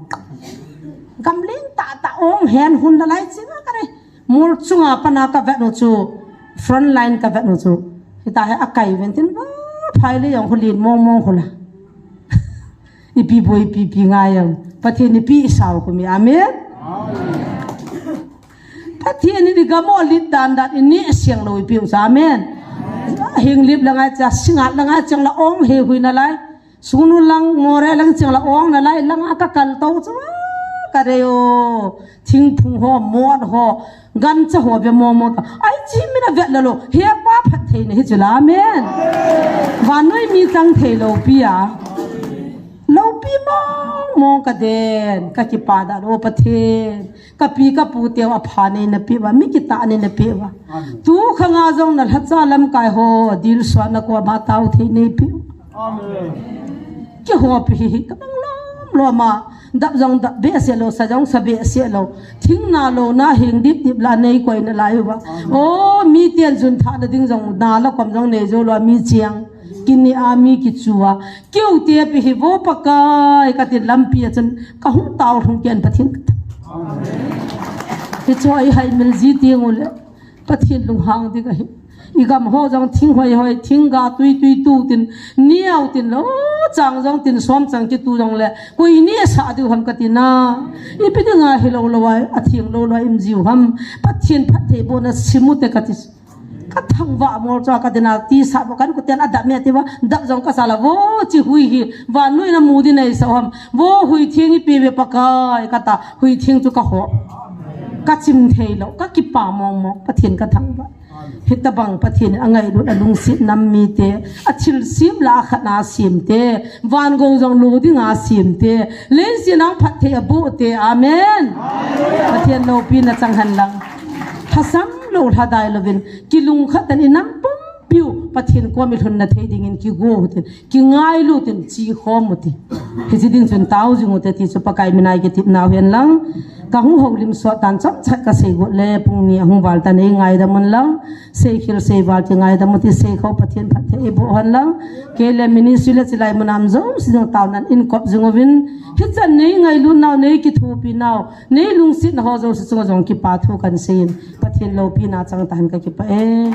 Gam len tahtah ong hen hun nalai chinga kare. Mol chunga pana kavet u chu, front line kavet u chu. Hita hi akai ven tin va, phai le jong khu len mong mong hula. Ipi boi ipi ipi ngai jong. Pathen ipi isao khu mi. Amen. Pathen in igam u alet dan dan in neh siang lou ipi u sa. Amen. Henglep la ngai cha, Singngat la ngai chang la ong he hui nalai. Sugnu lang, Moreh lang chang la ong nalai, langa kakal tou chu. Kadei o. Thingphung ho, mot ho, gancha ho ve mong mong ta. Ai chi mina vet la lou. Hepa phattheina hi chu la. Amen. Vannoi mi chang thei lou pi a. Loupi mong mong kaden, kakipa dan o Pathen. Kapi kapu teu apha nei napeh uva, mi kitah nei napeh uva. Amen. Tu khanga jong nalhacha lamkai ho, dilsuan na koma tao thei nei peh uva. Amen. Keiho pi hi, hi, kabang lom lom a. Dap jong dap behseh lou, sa jong sa behseh lou. Thing na lou na hing dip dip la nei koi nalai uva. Amen. O, miten jun thah na ding jong na la kom jong nei jou lou a mi chang. Kini a mi kichu a. Keu te pi hi vo Pakai, katin lampi a chun kahung tao lhung ken Pathen. Hichu a ihaimil ji teng ule. Pathen lunghang ding ahi. Igam ho jong thing hoi hoi, thing ga tui tui tu tin, niau tin lou, chang jong tin, som chang kitu jong le. Koi neh sah diu ham katina. Ipi dinga hilou lou a, atheng lou lou a im jiu ham. Pathen phattheibohna sim u te kati. Kathangvah mol chu a kadina ti sah bo kan kuten adap me ati va, dap jong kasa la vo chi hui hi, vannoi na mu ding nei sa ham, vo hui theng ipi ve Pakai kata, hui theng chu kaho. Kachim thei lou, kakipa mong mong, Pathen kathangvah. Hitabang Pathen in angailut alungset nam mite, athilsem la akhat na sem te, van gou jong lo dinga sem te, leiset a phatthei aboh te. Amen. Pathen loupina chang hen lang. Lhasam lou lhadai louvin, kilungkhat tan inam pumpiu Pathen kom ilhun na thei dingin kigo u tin, kingailu tin, chi khom u tin. Hichi ding chun tao jing u te ti chu Pakai mina ikitep nau hen lang. Kahung houlim sot tan chomcha kasei got le pung ni ahung val tan, eingaidam un lang. Seikhel seival kingaidam u ti, seikho Pathen phatthei eiboh hen lang. Kei le ministry le chilai mun a um jouse jong taonan eikop jing uvin. Hichan neingailut nau, neikithopi nau, neilungset nau ho jouse chunga jong kipa thu kahin seiyin. Pathen loupina chang tahen, kakipah e.